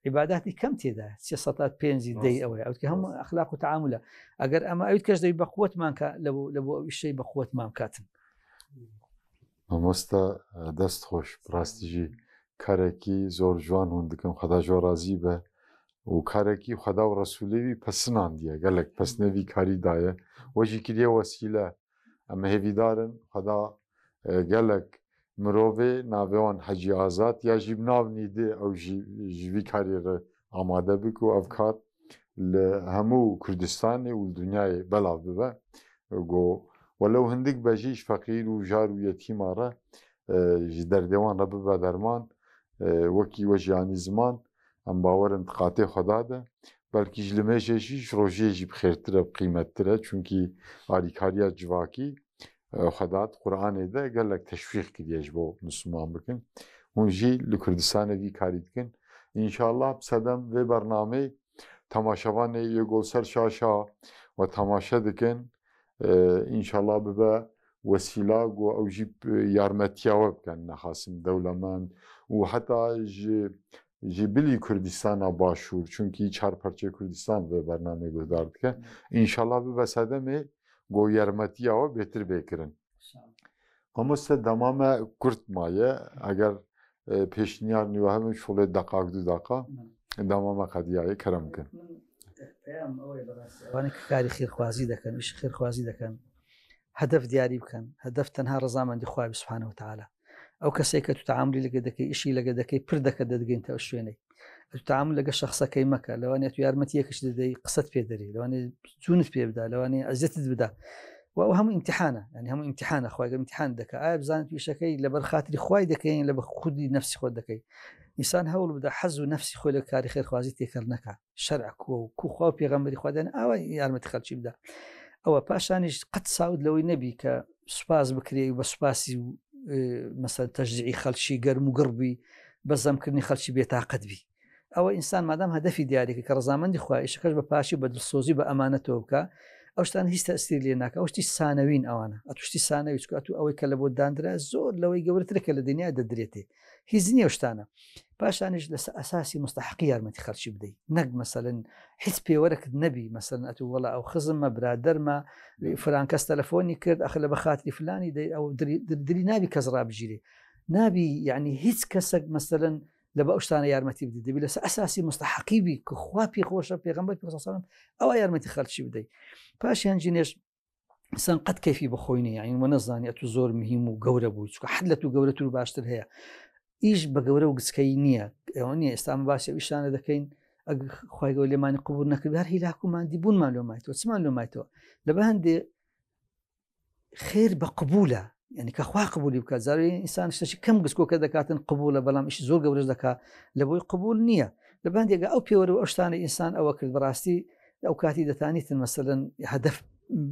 عیباداتی کەم تێدا سێ سەتا پێنجی دەی ئەوەیە ئەو کە هەموو ئەخلاق و تعاملە ئەگەر ئەمە ئەویت کەش دەی بە قوتمان کە لە بۆ لە بۆ ئەو شەی بە قوتمان کاتن مامۆستا دەست خۆش ڕاستیژی کارێکی زۆر جوان هون دکەم خەدا ژۆ ڕازی بە و کارێکی خەدا و ڕسوولێوی پەسناندیە گەلک پەسنەوی کاری دایە وەژی کردیە وەسیلە ئەمە هێویدارن خەدا گەلک. مرۆڤێ ناڤێ وان حەجی ئازاد یا ژی بناونی دێ ئەو ژی ژ ڤی کاری ڕێ ئامادە بک و ئەڤ کار لە هەموو کوردستانێ و دنیاێ بەلاڤ ببە گۆ وەلەو هندک بە ژیش فەقیر و ژار و یەتیما ڕە ژ دەردێ وان ڕە ببە دەرمان وەکی وە ژیانی زمان ئەم باوەرن قاتێ خۆدا دە بەلکیش لە مێژێژیش ڕۆژێژی بخێرترە قیمەتترە چونکی ئاریکاریە جڤاکی خودات قورآانێ دە گەلک تەشویق کردیش بۆ مسلمان بکەن هونژی لە کوردستانە وی کاری بکەن ئینشاءاللە سەدەم وێ بەرنامەی تەماشەوانێ یە گۆل سەر شاشا و تەماشە دکەن ئینشاءاللە ببە وەسیلا گۆ ئەو ژی یارمەتیاوە بکەن نەخاسم دەولەمەند و حتا ji bilî Kurdistana Başûr çunkî çar parçeyê Kurdistan vê bernameyê guhdar dike înşallah bibe sedemê go yarmetiya we bêtir bê kirin. Mamoste dema me kurt maye eger pêşniyar nî hebin şolê deqak du deqa dema me qediyayê kerem bikin. پەیام ئەوەیە بەڕاستی ئەوانەی کە کاری خێرخوازی دەکەن ئیشی خێرخوازی دەکەن هەدەف دیاری بکەن هەدەف تەنها ڕەزامەندی خوا بی سبحانە وتعالی ئەو کەسێک کە تو تعاملی لەگە دەکەی ئیشی لەگە دەکەی پر دەکە دەتگەینتە ئەو شوێنەی ئەتو تعامل لەگە شخصەکەی مەکە لەوانەیە تو یارمەتیەکەش دەدەی قسەت پێ دەری لەوانەیە جونت پێ بدا لەوانەیە ئەزیەتت بدا و ئەو هەموو ئیمتحانە یعنی هەموو ئیمتحانە خوای گەر ئیمتحان دەکا ئایا بزانیت ئیشەکەی لەبەر خاتری خوای دەکەین لە بە خودی نەفسی خۆت دەکەی ئینسان هەوڵ بدە حەز و نەفسی خۆی لە کاری خێرخوازی تێکەڵ نەکا شەرع کووە و کو خوا و پێغەمبەری خوا دێن ئاوا یارمەتی خەڵکی بدە ئەوە پاشانیش قەت ساوت لەوەی نەبی کە سوپاس بکرێ و بە سوپاسی و مەسەن تەشجیعی خەڵکی گەرم و گڕ بی بە زەمکردنی خەڵکی بێتاقەت بی ئەوە ئینسان مادام هەدەفی دیاریکە کە ڕەزامەندی خوا ئیشەکەش بە پاشی بە دڵسۆزی بە ئەمانەتەوە بکە ئەو شتان هیچ تەسیر لێ ناکە ئەو شتی سانەوین ئەوانە ئەتوشتی سانەوی چکە ئەتو ئەوەی کە لە بۆ دانرا زۆر لەوەی گەورەترە کە لە دنیا دەدرێتێ هیچ نییە شتانە پاشانیش لەسەر ئەساسی مستحقی یارمەتی خەڵکی بدەیت نەک مەسەلەن هیچ پێوەرەکت نەبی مەسەلەن ئەتو وەڵا ئەو خزمە برادەرمە فلان کەس تەلەفۆنی کرد ئەخ لە بەخاتری فلانی دەی ئەو دری نابی کەس ڕابگیرێ نابی یعنی هیچ کەسێک مەسەلەن لە بە ئەو شتانە یارمەتی بدەیت دەبی لەسەر ئەساسی مستحقی بی کە خوا پێ خۆشە پێغەمبەر پێ خۆشە ئەوە یارمەتی خەڵکی بدەیت پاشیان جینێش ئینسان قەت کەفی بەخۆی نیە یعنی وە نەزانی ئەتو زۆر مهم و گەورە بووی چونکە حەد لە تو گەورەتر و باشتر هەیە ئیش بە گەورە و گچکەی نییە ئەوە نییە ئێستا ئەمە باسی ئەو ئیشانە دەکەین ئەگ خوای گەورە لێمانی قبول نەکرد هەر هیلاک و ماندی بوونمان لۆ مایتەوە چمان لۆ مایتەوە لە بە هەندێ خێر بە قبولە یعنی کە خوا قبولی بکات زاری ئینسان شتێکی کەم گسکۆکە دەکاتن قبولە بەڵام ئیش زۆر گەورەش دەکات لە بۆی قبول نییە لە بەندێکە ئەو پێوەرە و ئەو شتانە ئینسان ئەوە کرد بەڕاستی ئەو کاتی دەتانیتن مەسەلەن هەدەف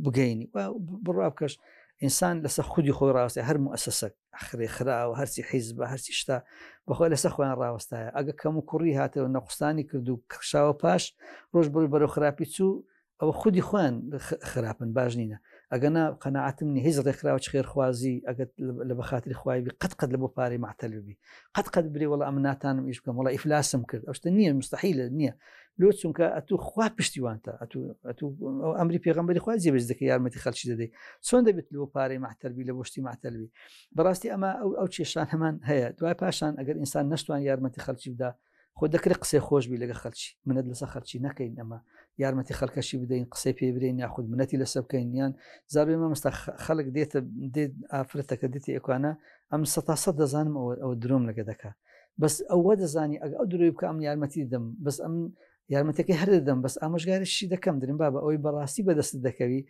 بگەینی و بڕوا بکەش ئینسان لەسەر خودی خۆی ڕاستە هەر موسسە ئەخرێ خراوە هەرچی حیزبە هەرچی شتا بەخۆی لەسەر خۆیان ڕاوەستایە ئەگە کەم و کوڕی هاتەوە نەقوستانی کرد و کشاوە پاش ڕۆژ بڕی بەرەو خراپی چوو ئەوە خودی خۆیان خراپن باش نینە ئەگەنا قەناعەتم نیە هیچ ڕێکخراوەکی خێرخوازی ئەگەر لە بەخاتری خوای بی قەت قەت لە بۆ پارەی مەعتەل ببی قەت قەت برێ وەڵا ئەمن ناتانم ئیش بکەم وەڵا ئیفلاسم کرد ئەو شتە نییە مستحیلە نییە لۆ چونکە ئەتوو خوا پشتیوانتە ئەتوو ئەتوو ئەو ئەمری پێغەمبەری خوا جێبەجێ دەکەی یارمەتی خەڵکی دەدەی چۆن دەبێت لۆ پارەی مەعتەل بی لە بۆ شتی مەعتەل بی بەڕاستی ئەمە ئەو ئەو کێشان هەمان هەیە دوای پاشان ئەگەر ئینسان نەشتوان یارمەتی خەڵکی بدا خۆ دەکرێت قسەی خۆش بی لەگە خەلکی منەت لەسەر خەلکی نەکەین ئەمە یارمەتی خەلکەشی بدەین قسەی پێ برێن یاخود منەتی لەسەر بکەین یان زارێ مامۆستا خەڵک دێتە دێت ئافرەتەکە دێتە ئێکوانە ئەم سە تا سە دەزانم ئەوە ئەوە درۆم لەگە دەکا بەس ئەوە دەزانی ئەگە ئەو درۆی بکە ئەم یارمەتی دەدەم بەس ئەم یارمەتەکەی هەر دەدەم بەس ئامۆژگاریشی دەکەم درم بابە ئەوەی بەڕاستی بەدەستت دەکەوی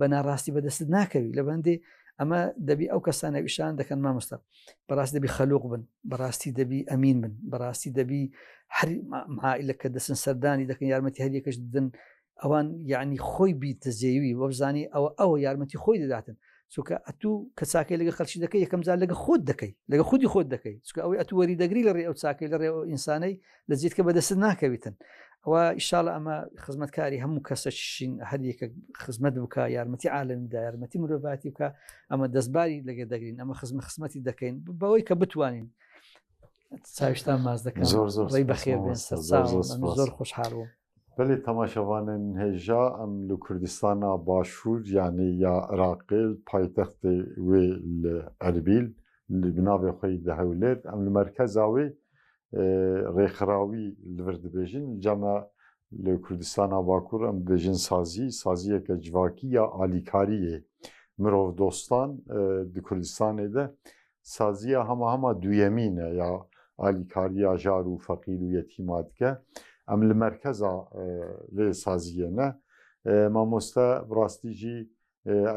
بە ناڕاستی بەدەستت ناکەوی لە بەندێ ئەمە دەبی ئەو کەسانە ئیشان دەکەن مامۆستا بەڕاستی دەبی خەلوق بن بەڕاستی دەبی ئەمین بن بەڕاستی دەبی هەر عائلە کە دەسن سەردانی دەکەن یارمەتی هەر یەکەش دەدەن ئەوان یعنی خۆی بیتەزێوی وەبزانی ئەوە ئەوە یارمەتی خۆی دەداتن چونکە ئەتوو کە چاکەی لەگە خەلکی دەکەی یەکەم جار لەگە خۆت دەکەی لەگە خودی خۆت دەکەی چونکە ئەوەی ئەتوو وەری دەگری لە ڕێ ئەو چاکەی لە ڕێ ئەو ئینسانەی لە جێت کە بەدەستت ناکەویتن ئەوە ئیشاڵە ئەمە خزمەتکاری هەموو کەسەشین هەر یەکە خزمەت بکە یارمەتی عالەمی دا یارمەتی مرۆڤاتی بکە ئەمە دەستباری لەگە دەگرین ئەمە خزمە خزمەتی دەکەین بەوەی کە بتوانین چاویشتان ماز دەکەم زۆر زۆر ڕێی بەخێر بێن زۆر زۆر سەرچاوم زۆر خۆشحاڵ بووم بەلی تەماشەوانên hêja em li Kurdistana Başûr yanî ya Iraqê li paytextê wê li Erbîl li bi navê xwe yî di Hewlêr em li merkeza wê rêxirawî li vir dibêjin li cem e li Kurdistana Bakur em dibêjin sazî saziyeke civakî ya alîkariyê mirovdostan di Kurdistanê de. Saziya hema hema duyemîn e ya alîkariya jar û feqîr û yetîma dike. Em li merkeza vê saziyê ne. Mamoste bi rastî jî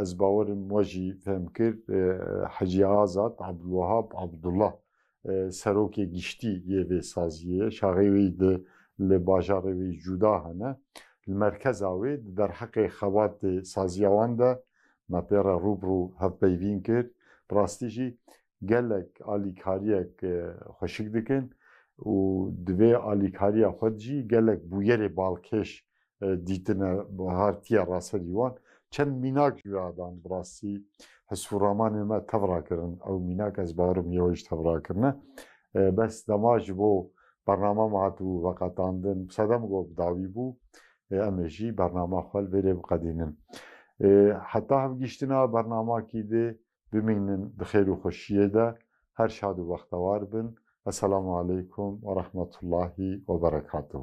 ez bawer im we jî fêm kir Hecî Azad Abdulwahab Abdullah serokê giştî yê vê saziyê ye. Şaxê wê di li bajarê wê cuda hene. Li merkeza wê di derheqê xebatê saziya wan de Me pê re rû bi rû hevpeyvîn kir. Bi rastî jî gelek alîkariyek xweşik dikin û di vê alîkariya xwe de jî gelek bûyerê balkêş dîtine hatiye raserî wan. Çend mînak ji wê dan bi rastî his û ramanên me tev rakirin. Ew mînak ez bawer im yê we jî tev rakirine. Bes dema ji bo bernama me hatibû veqetandin sedem got bi dawî bû. Em ê jî bernama xwe li vê rê biqedînin. Heta hevgîştina bernamakî dê bimînin di xêr û xweşiyê de, her şad û bextewar bin. Eselamu aleykum we rehmetullahî we berekatuhu.